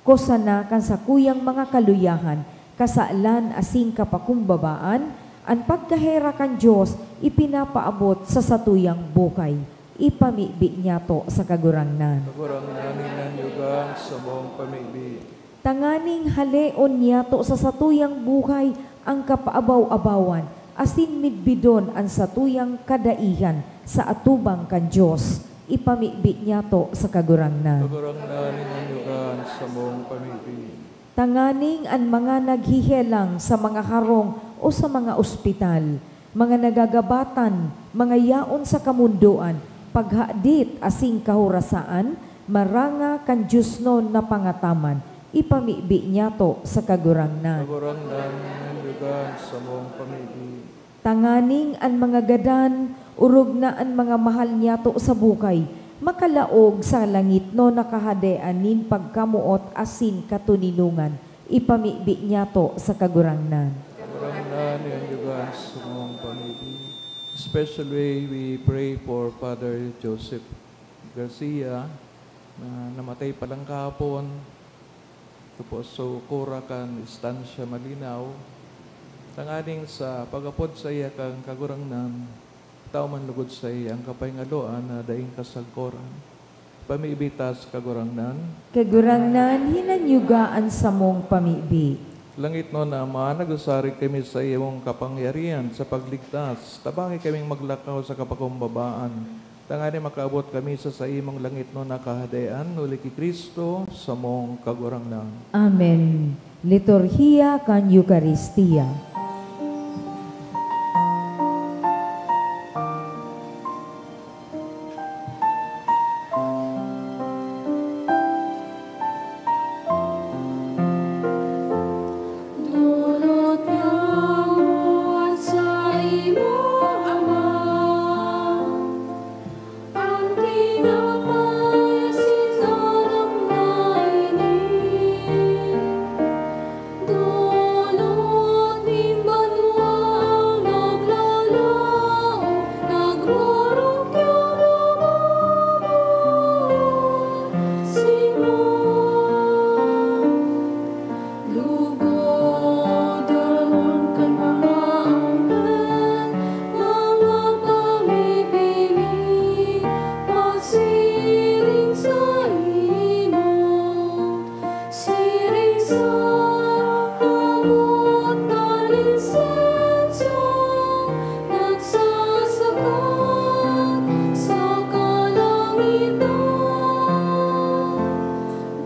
ko sana kan sakuyang mga kaluyahan, kasalan asin kapakumbabaan, an pagkaherak kan Dios ipinapaabot sa satuyang buhay. Ipamibi niyato sa Kagurangnan. Kagurangnan, hinanyuga an samong pamibi. Tanganing haleon niyato sa satuyang buhay an kapaabaw-abawan, asin midbidon an satuyang kadaihan sa atubang kan Dios. Ipamibi niyato sa Kagurangnan. Kagurangnan, hinanyuga an samong pamibi. Tanganing an mga naghihelang sa mga harong o sa mga ospital, mga nagagabatan, mga yaon sa kamondoan, paghadit asin kahorasaan, maranga kan diosnon na pangataman, ipamibi niyato sa Kagurangnan. Kagurangnan, hinanyuga an samong pamibi. Tanganing an mga gadan, orog na an mga mahal niyato sa buhay, makalaog sa langitnon na Kahadean nin pagkamoot asin katoninongan, ipamibi niyato sa Kagurangnan. Kagurangnan, hinanyuga an samong pamibi. Special way, we pray for Father Joseph Garcia, na namatay pa lang kahapon. Ito po, so, kura kan Estancia Malinao. Tanganing sa pag-apod saiya kan Kagurangnan, tao man lugod saiya ang kapahingaloan na daing kasagkoran. Pamibi ta sa Kagurangnan. Kagurangnan, hinanyuga an samong pamibi. Langitnon na Ama, nagsasarig kami sa imong kapangyarihan sa pagligtas. Tabangi kaming maglakaw sa kapakumbabaan, tanganing makaabot kami sa saimong langitnon na Kahadean, huli ki Cristo, samong Kagurangnan. Amen. Liturhiya kan Eukaristia. Dulot niya an saimo, Ama, an tinapay asin aram na ini. Dulot nin banwang naglalaog, nagrurukyaw, namamaot simo. Lugod dahon kan mga anghel, mga pamibi mi, magsiring saimo. Siring sa kamot kan insenso, nagsasakat sa kalangitan.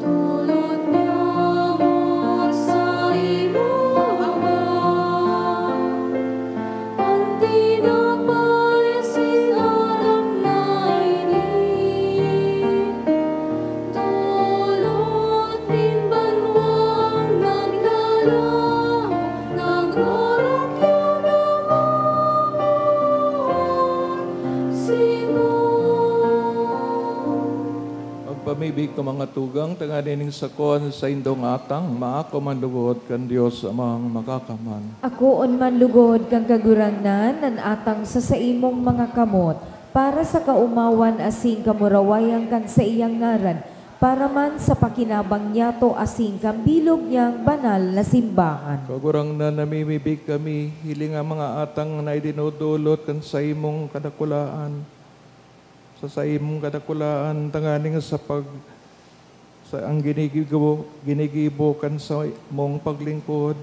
Dulot niya man saimo, Ama, an tinapay asin aram na ini. Dulot nin banwang naglalaog, nagrurukyaw, namamaot simo. Magpamibi ko, mga tugang, tanganing ning sako an saindong atang, maako man lugod kan Dios Amang Makakaman. Akoon man lugod kan Kagurangnan an atang sa saimong mga kamot, para sa kaomawan asin kamurawayan kan saiyang ngaran, para man sa pakinabang niyato asin kan bilog niyang banal na simbahan. Kagurangnan, namimibi kami, hiling an mga atang na idinodolot kan saimong kadakulaan. Sa saimong kadakulaan, tanganing sa pag-, sa ang ginigibo, ginigibo kan saimong paglingkod,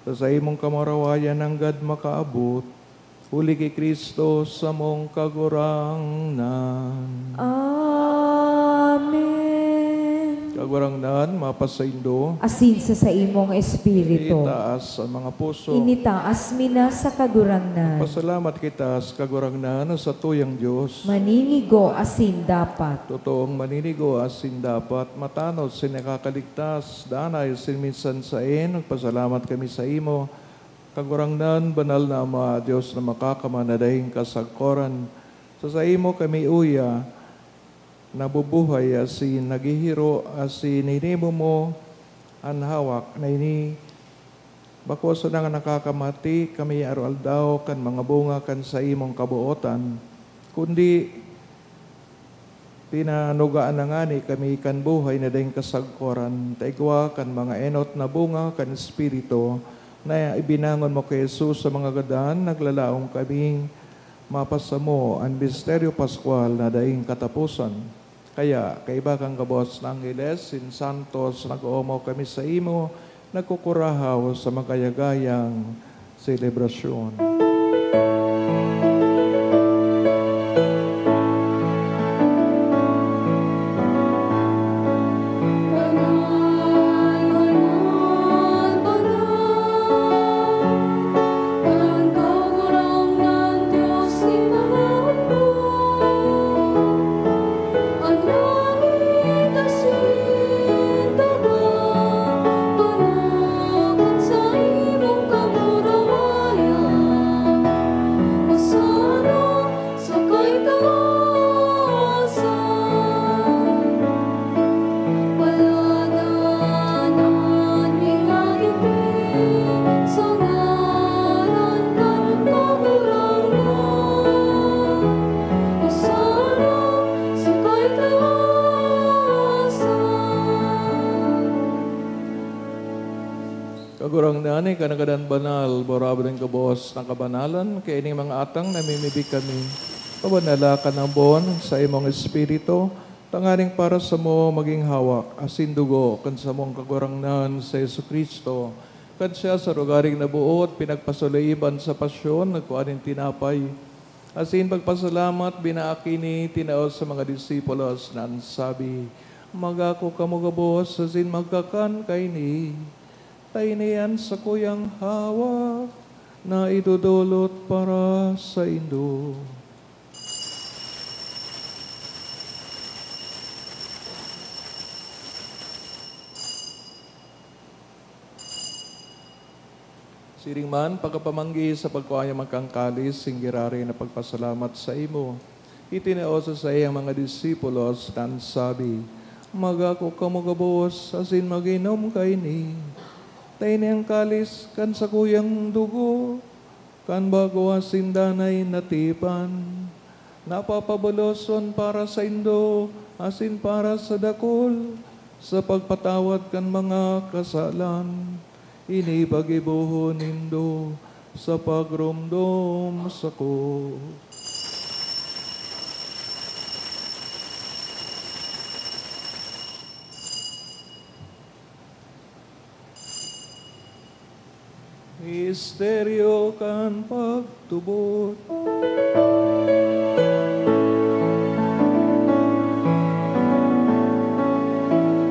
sa saimong kamurawayan nanggad makaabot, huli ki Cristo samong Kagurangnan. Amen. Kagurangnan, mapasaindo. Asin sa saimong espiritu. Itaas ang mga puso. Initaas mi na sa Kagurangnan. Pasalamat kita sa Kagurangnan na satuyang Dios. Maninigo asin dapat. Totoong maninigo asin dapat, matanod asin nakakaligtas, danay asin minsan saen, nagpasalamat kami sa imo. Kagurangnan, banal na Ama, Dios na makakamana daing kasagkoran, sa saimo kami uya, nabubuhay asin naghihiro, asin hinimo mo an hawak na ini. Bako sana nga nakakamati kami aroaldaw kan mga bunga kan saimong kabootan, kundi pinanugaan na ngani kami kan buhay na daing kasagkoran, ta igwa kan mga enot na bunga kan Espiritu na ibinangon mo ki Jesus sa mga gadan, naglalaom kaming mapasamo an misteryo paskwal na daing kataposan. Kaya, kaiba kan gabos na angheles, sin santos, nag-oomaw kami saimo, nagkukurahaw sa magayagayang selebrasyon. An langit asin daga, panakan sa imong kamurawayan. Hosana sa kaitaasan. Paladanan an mga digdi sa ngaran kan Kagurangnan. Hosana sa kaitaasan. Kagurangnan, ika na gadan banal, borabod an gabos na kabanalan, kaya ining mga atang namimibi kami, pabanala kan ambon sa imong Espiritu, tanganing para samo magin hawak asin dugo kan samong Kagurangnan si Jesu-Cristo, kan siya sa rogaring naboot, pinagpasulaib an sa pasyon, nagkua nin tinapay, asin pagpasalamat, binaak ini, tinao sa mga disipulos na an sabi, "Magako kamo gabos asin magkakan kaini, ta ini an sakuyang hawak na idodolot para saindo." Siring man, pagkapamanggi sa pagkua niya magkang kalis, singgiraray na pagpasalamat saimo, itinao sa saiyang mga disipulos, kan sabi, "Magako kamo gabos asin mag-inom kaini, ta ini an kalis kan sakuyang dugo kan bago asin danay na tipan, na papaboloson para saindo asin para sa dakul sa pagpatawad kan mga kasalan. Ini paggibohon nindo sa pagromdom sako." Misteryo kan pagtubod.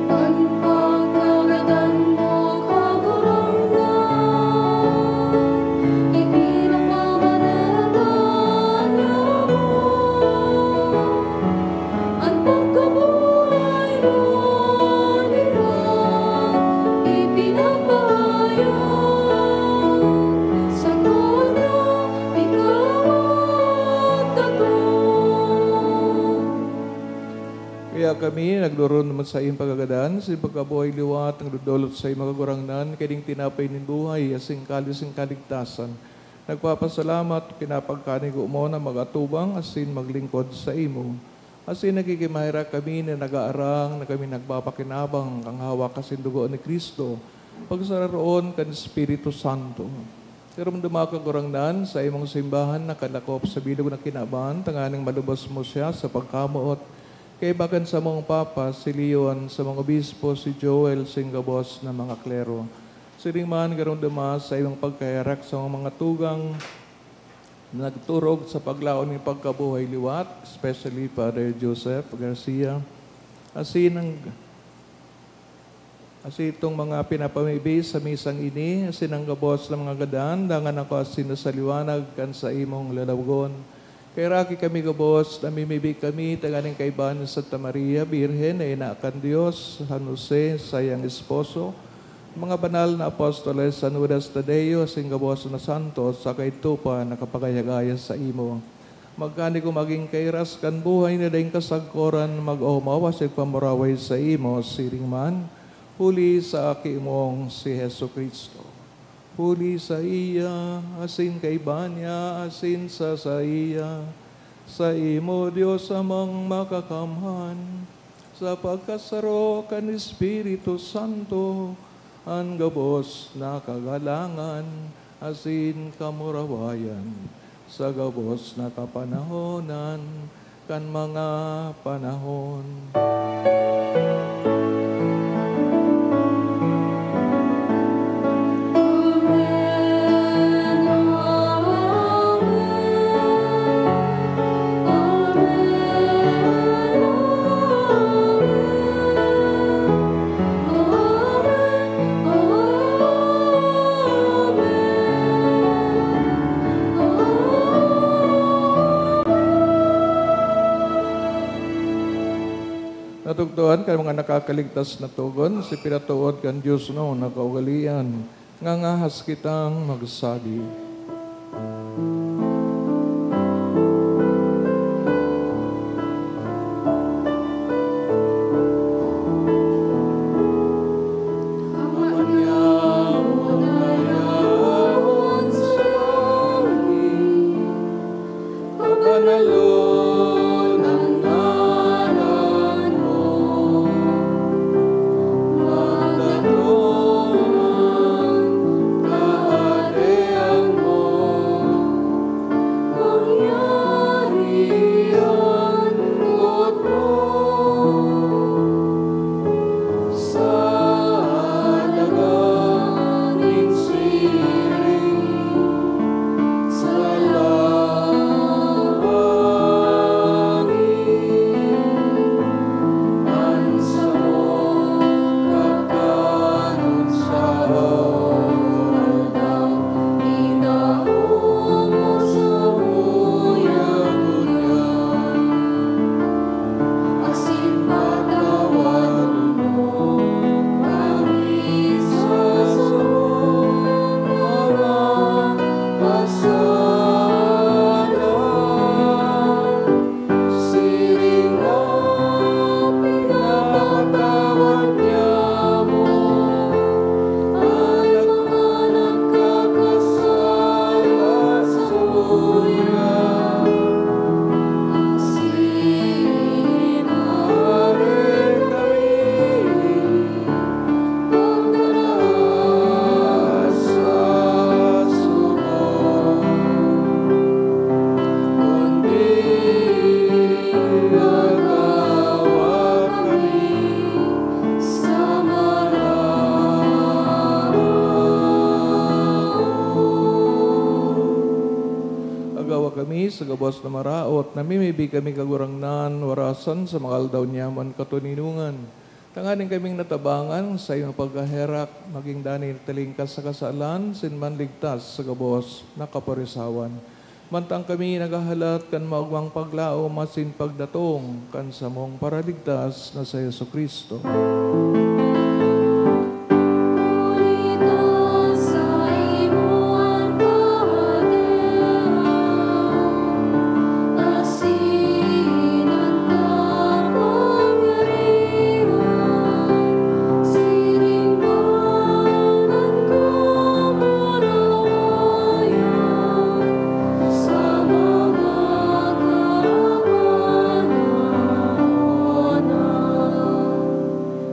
An pagkagadan mo, Kagurangnan, ipinagmamanatan niya mo. An pagkabuhay mo, di ba, ipinapahayag sa kanya, ikaw at ako. Kaya kami, nagdorong naman sa iyong pagkagadan, sa iyong pagkabuhay liwat, nagdodolot sa iyong mga kagurangnan, kaiding tinapay nin buhay, asing kalis nin kaligtasan. Nagpapasalamat, pinapagkanigo mo na mag-atubang asin maglingkod saimo. Asin nagkikimaherak kami na nag-aarang na kami nagpapakinabang kan hawak asin dugo ni Cristo, pagsararoon kan Espiritu Santo. Karomdoma, Kagurangnan, sa imong simbahan nakalakop sa bilog na kinaban, tanganing malubos mo siya sa pagkamoot. Kaiba kan samong Papa, si Leon, samong Obispo, si Joel, sing gabos na mga klero. Siring man, karomdoma sa imong pagkaherak sa mga tugang na nagturog sa paglaom nin pagkabuhay liwat, especially Father Joseph Garcia, asin ang Asin itong mga pinapamibi sa misang ini, asin ang gabos na mga gadan, dangan ako asin na sa liwanag kan saimong lalawagon. Kaheraki kami gabos, namimibi kami tanganing kaiba ni Santa Maria, Birhen na ina kan Dios, San Jose, sayang esposo, mga banal na apostoles, San Judas Tadeo, asin gabos na santos, sa kaidto pa nakapagayagaya sa imo. Magkani ko magin kairas kan buhay na daing kasagkoran, mag-omaw asin pamuraway sa imo, siring man, huli sa Aki mong si Jesu-Cristo. Huli saiya, asin kaiba niya, asin sa saiya, saimo, Dios Amang Makakamhan, sa pagkasaro kan Espiritu Santo, an gabos na kagalangan asin kamurawayan sa gabos na kapanahonan kan mga panahon. Natugdoan kan mga nakakaligtas na togon, si pinatood kan Dios na kaugalean, ngangahas kitang magsabi. Pabanalon an ngaran mo, magdaton an kahadean mo, mangyari an boot mo sa daga nin siring sa langit. An samong kakanon sa araw-araw, itao mo sa buya-buya, asin patawadon mo kami sa samong mga kasalanan, siring na pinapatawad niamo an mga nagkakasala saiya. Asin maari kami pagdara sa suko, kundi agawa kami sa maraot. Agawa kami sa gabos na maraot, namimibi kami, Kagurangnan, warasan sa mga aldaw niamo an katoninongan. Tanganing kaming natabangan sa imong pagkaherak, magin danay na talingkas sa kasalan, asin manligtas sa gabos na kaparisawan. Mantang kami naghahalat kan maogmang paglaom asin pagdatong kan samong Paraligtas na si Jesu-Cristo. Huli ta saimo an kahadean, asin an kapangyarihan, siring man an kamurawayan, sa mga kapanahonan.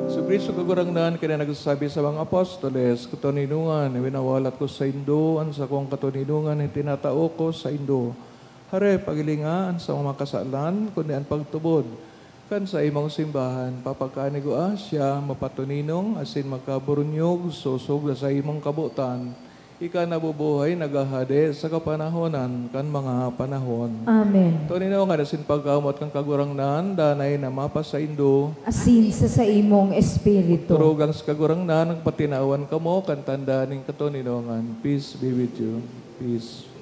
Jesu-Cristo, Kagurangnan, kaya nagsasabi sa mga apostoles, "Katoninongan, winawalat ko saindo an sakong katoninongan na itinatao ko saindo. Hare, paghilinga an samong mga kasalan, kundi an pagtubod kan saimong simbahan. Papagkanigua siya, mapatoninong asin magkaburunyog, sosog sa saimong kabotan." Ika nabubuhay, naghahade sa kapanahonan kan mga panahon. Amen. Toninon nga asin pagkamoot kan Kagurangnan, danay na mapasaindo. Asin sa saimong espiritu. Turugang sa Kagurangnan, nagpatinawan kamo kan tanda nin katoninongan. Peace be with you. Peace.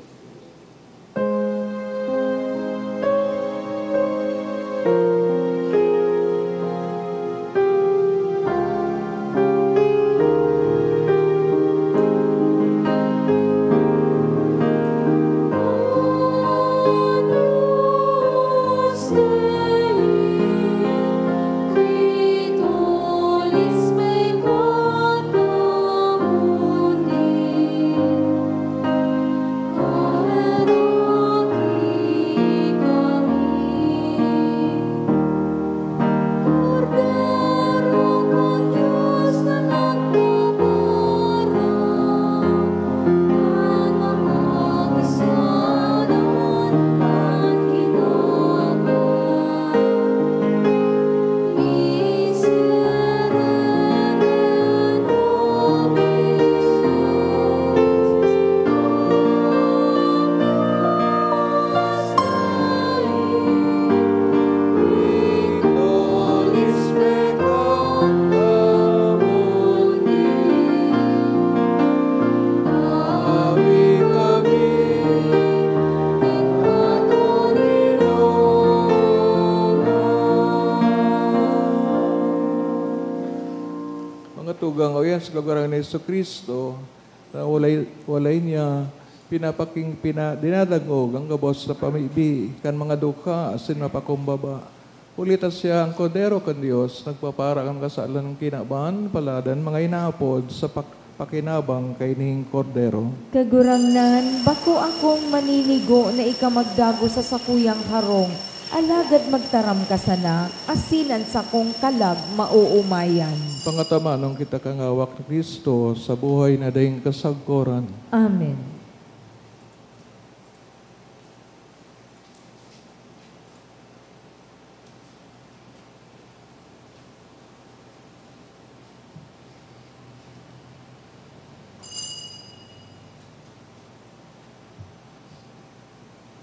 Mga tugang, o yan sa Kagurangnan ni Jesu-Cristo, na walay, walay niya pinapaking, pina, dinadangog ang gabos sa pamibi kan mga dukha asin mapakumbaba. Huli ta siya, ang Kordero kan Dios, nagpapara kan kasalan kan kinaban, paladan mga inaapod sa pak, pakinabang kaini ning Kordero. Kagurangnan, bako akong maninigo na ika magdagos sa sakuyang harong, alagad magtaram ka sana, asin an sakong kalag maoomayan. Pangatamanon kita kan hawak ni Cristo sa buhay na daing kasagkoran. Amen.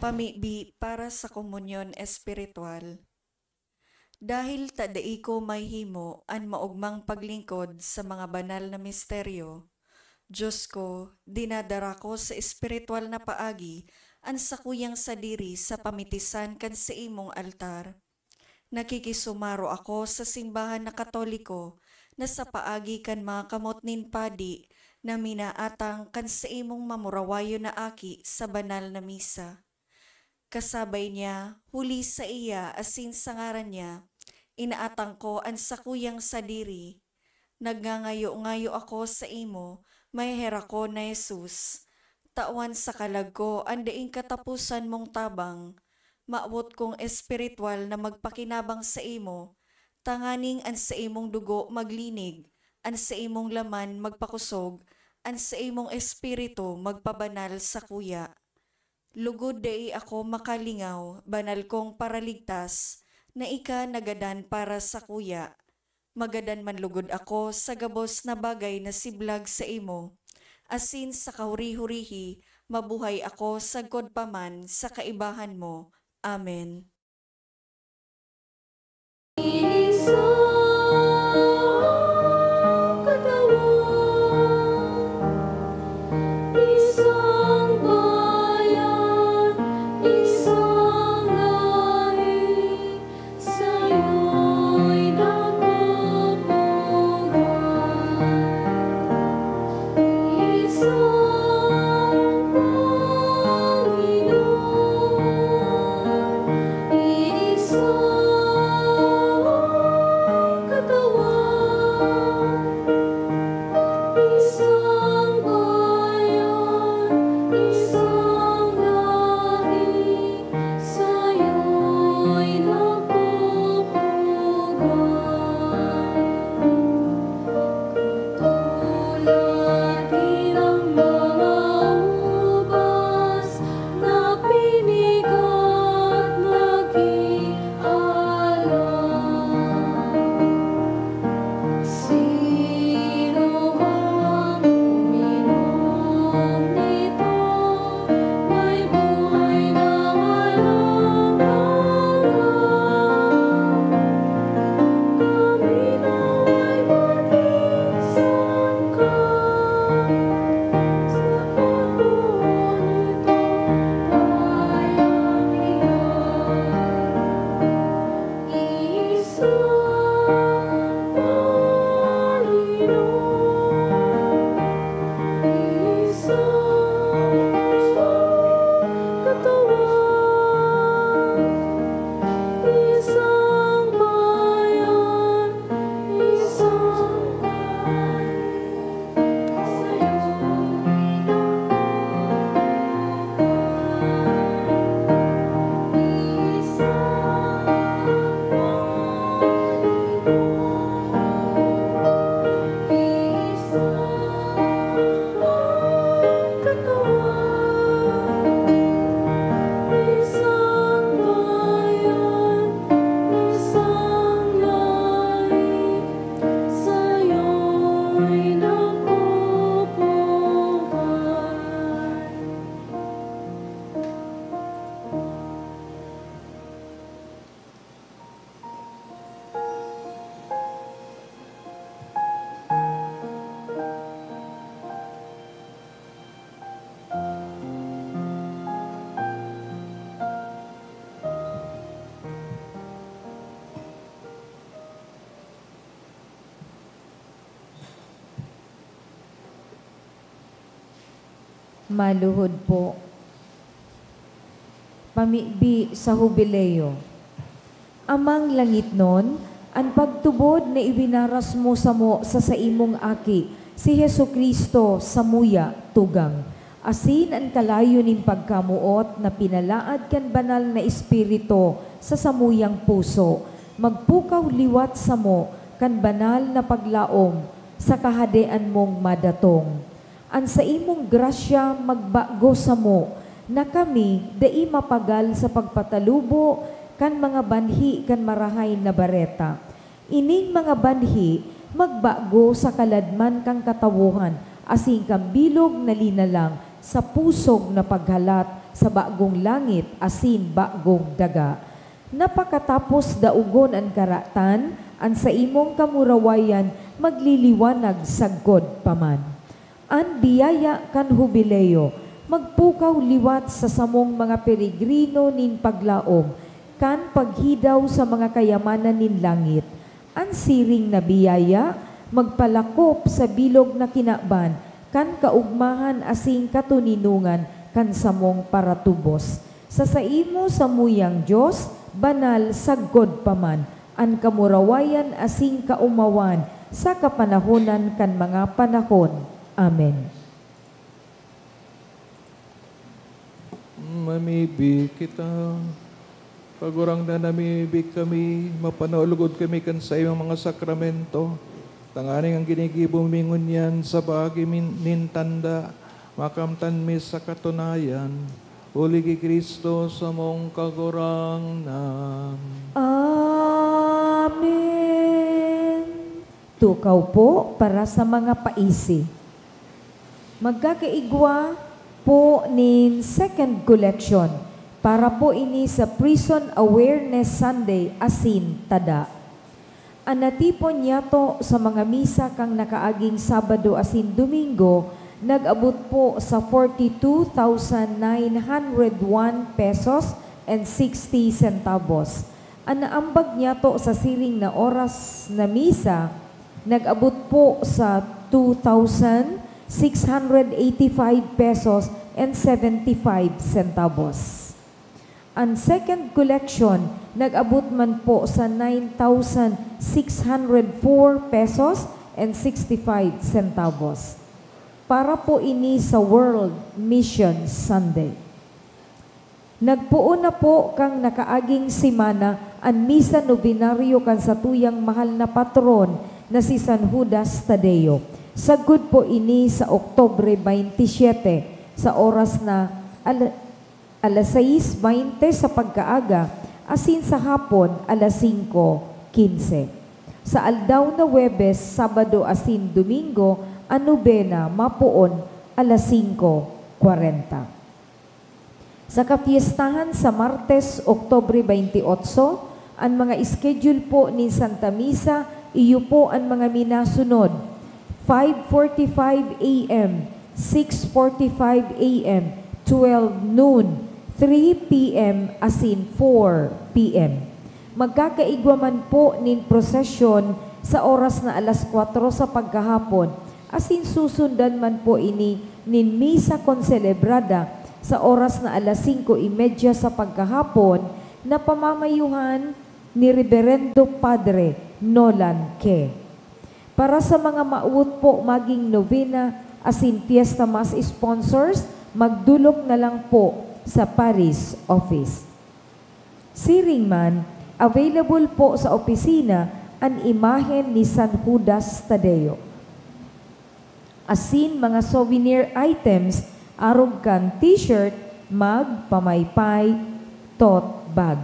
Pamibi para sa komunyon espiritual. Dahil ta dai ko mahimo an maogmang paglingkod sa mga banal na misteryo, Dios ko, dinadara ko sa espiritual na paagi an sakuyang sadiri sa pamitisan kan saimong altar. Nakikisumaro ako sa simbahan na Katoliko na sa paagi kan mga kamot nin padi na minaatang kan saimong mamurawayon na aki sa banal na misa. Kasabay niya, huli saiya asin sa ngaran niya, inaatang ko an sakuyang sadiri. Nagngangayo-ngayo ako saimo, maheherakon na Jesus. Tawan sa kalag ko an daing kataposan mong tabang. Mawot kong espiritual na magpakinabang saimo, tanganing an saimong dugo maglinig, an saimong laman magpakosog, an saimong espiritu magpabanal sakuya. Lugod dai ako makalingaw, banal kong Paraligtas, na ika nagadan para sakuya. Magadan man lugod ako sa gabos na bagay na siblag saimo, asin sa kahuri-hurihi mabuhay ako sagkod pa man sa kaibahan mo. Amen. Maluhod po. Pamibi sa Hubileo. Amang langitnon, an pagtubod na iwinaras mo samo sa saimong Aki, si Jesu-Cristo, samuya tugang, asin an kalayo nin pagkamoot na pinalaad kan Banal na Espiritu sa samuyang puso, magpukaw liwat samo kan banal na paglaom sa Kahadean mong madatong. An saimong grasya magbago samo, na kami dai mapagal sa pagpatalubo kan mga banhi kan Marahay na Bareta. Ining mga banhi magbago sa kaladman kan katawohan asin kan bilog na linalang sa pusog na paghalat sa bagong langit asin bagong daga. Na pakatapos daogon an karatan, an saimong kamurawayan magliliwanag sagkod pa man. An biyaya kan Hubileo magpukaw liwat sa samong mga peregrino nin paglaom kan paghidaw sa mga kayamanan nin langit. An siring na biyaya magpalakop sa bilog na kinaban kan kaogmahan asin katoninongan kan samong paratubos. Sa saimo samuyang Dios, banal sagkod pa man an kamurawayan asin kaomawan sa kapanahonan kan mga panahon. Amen. Mamibi kita. Kagurangnan, namibi kami, mapanulugod kami kan saimong mga sakramento, tanganing an ginigibo mi ngunyan sa paagi min-, nin tanda, makamtan mi sa katunayan, huli ki Cristo samong Kagurangnan. Amen. Tukaw po para sa mga paisi. Magkakaigwa po nin second collection para po ini sa Prison Awareness Sunday asin tada. An natipon niyato sa mga misa kan nakaaging Sabado asin Domingo nag-abot po sa forty-two thousand nine hundred one pesos and sixty centavos. An naambag niyato sa siring na oras na misa nag-abot po sa two thousand six hundred eighty-five pesos and seventy-five centavos. An second collection nag-abot man po sa nine thousand six hundred four pesos and sixty-five centavos. Para po ini sa World Mission Sunday. Nagpoon na po kan nakaaging semana an misa novenario kan satuyang mahal na patron na si San Judas Tadeo. Sagkod po ini sa Oktubre baynte siyete, sa oras na al-, alas sais baynte sa pagkaaga, asin sa hapon, alas singko kinse. Sa aldaw na Huwebes, Sabado asin Domingo, an nobena mapoon alas singko kwarenta. Sa kapyestahan sa Martes, Oktubre baynte otso, an mga schedule po nin Santa Misa, iyo po an mga minasunod: five forty-five A M, six forty-five A M, twelve noon, three P M asin four P M. Magkakaigwa man po nin prosesyon sa oras na alas kwatro sa pagkahapon, asin susundan man po ini nin misa konselebrada sa oras na alas singko y media sa pagkahapon, na pamamayuhan ni Reberendo Padre Nolan Ke. Para sa mga mawot po magin novena asin Fiesta Mass sponsors, magdolok na lang po sa Parish Office. Siring man, available po sa opisina an imahen ni San Judas Tadeo, asin mga souvenir items arog kan t-shirt, mug, pamaypay, tote bag.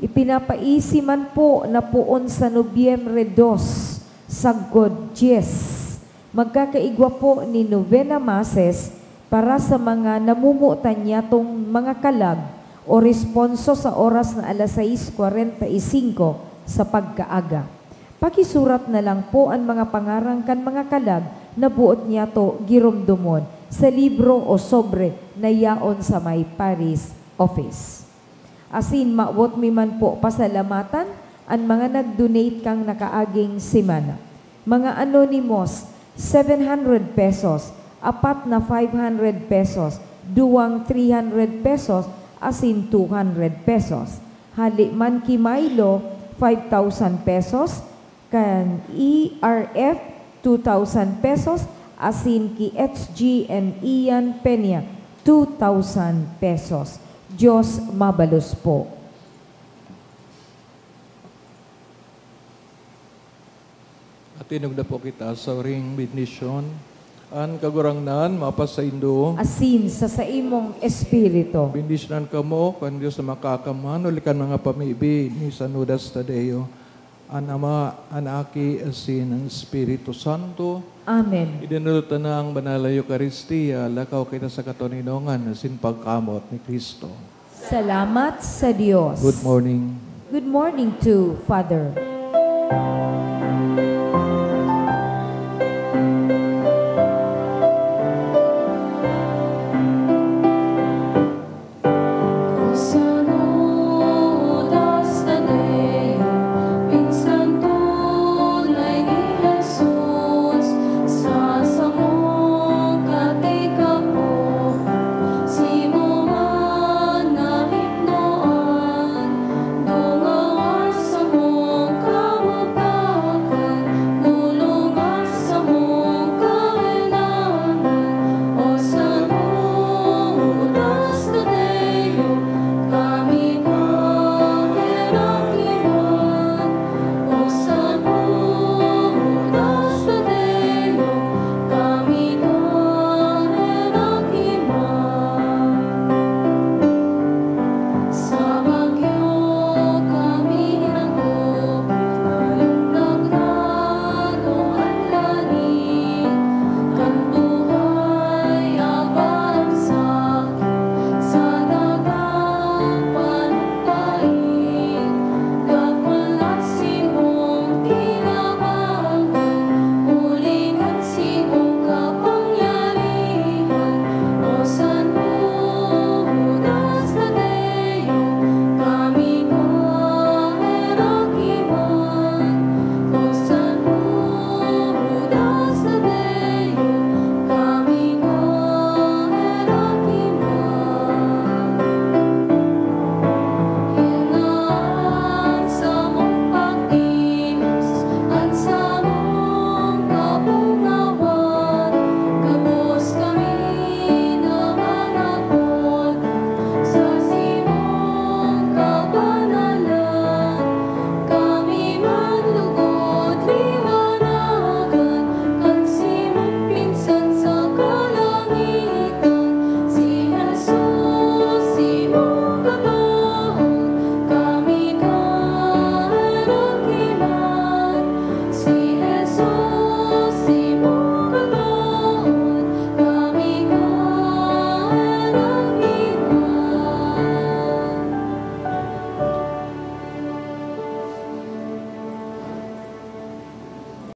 Ipinapaisi man po na poon sa Nobyembre dos, sagkod dyes, magkakaigwa po nin novena masses para sa mga namomotan niyatong mga kalag o responso sa oras na alas sais kwarenta y singko sa pagkaaga. Pakisurat na lang po an mga pangaran kan mga kalag na boot niyato giromdomon sa libro o sobre na yaon sa may parish office. Asin mawot mi man po pasalamatan an mga nag-donate kan nakaaging semana. Mga anonymous, seven hundred pesos. apat na five hundred pesos, duwang three hundred pesos, asin two hundred pesos. Hali man ki Milo, five thousand pesos, kan E R F, two thousand pesos, asin ki H G and Ian Peña, two thousand pesos. Diyos mabalos po. Atinogda po kita sa uring bendisyon. An Kagurangnan mapasaindo. Asin sa saimong espiritu. Bendisyonan kamo kan Dios na Makakamhan, huli kan mga pamibi ni San Judas Tadeo, an Ama, an Aki, asin an Espiritu Santo. Amen. Idinulot na ang Banal na Eukaristia, lakaw kita sa katoninongan asin pagkamot ni Kristo. Salamat sa Diyos. Good morning. Good morning to Father.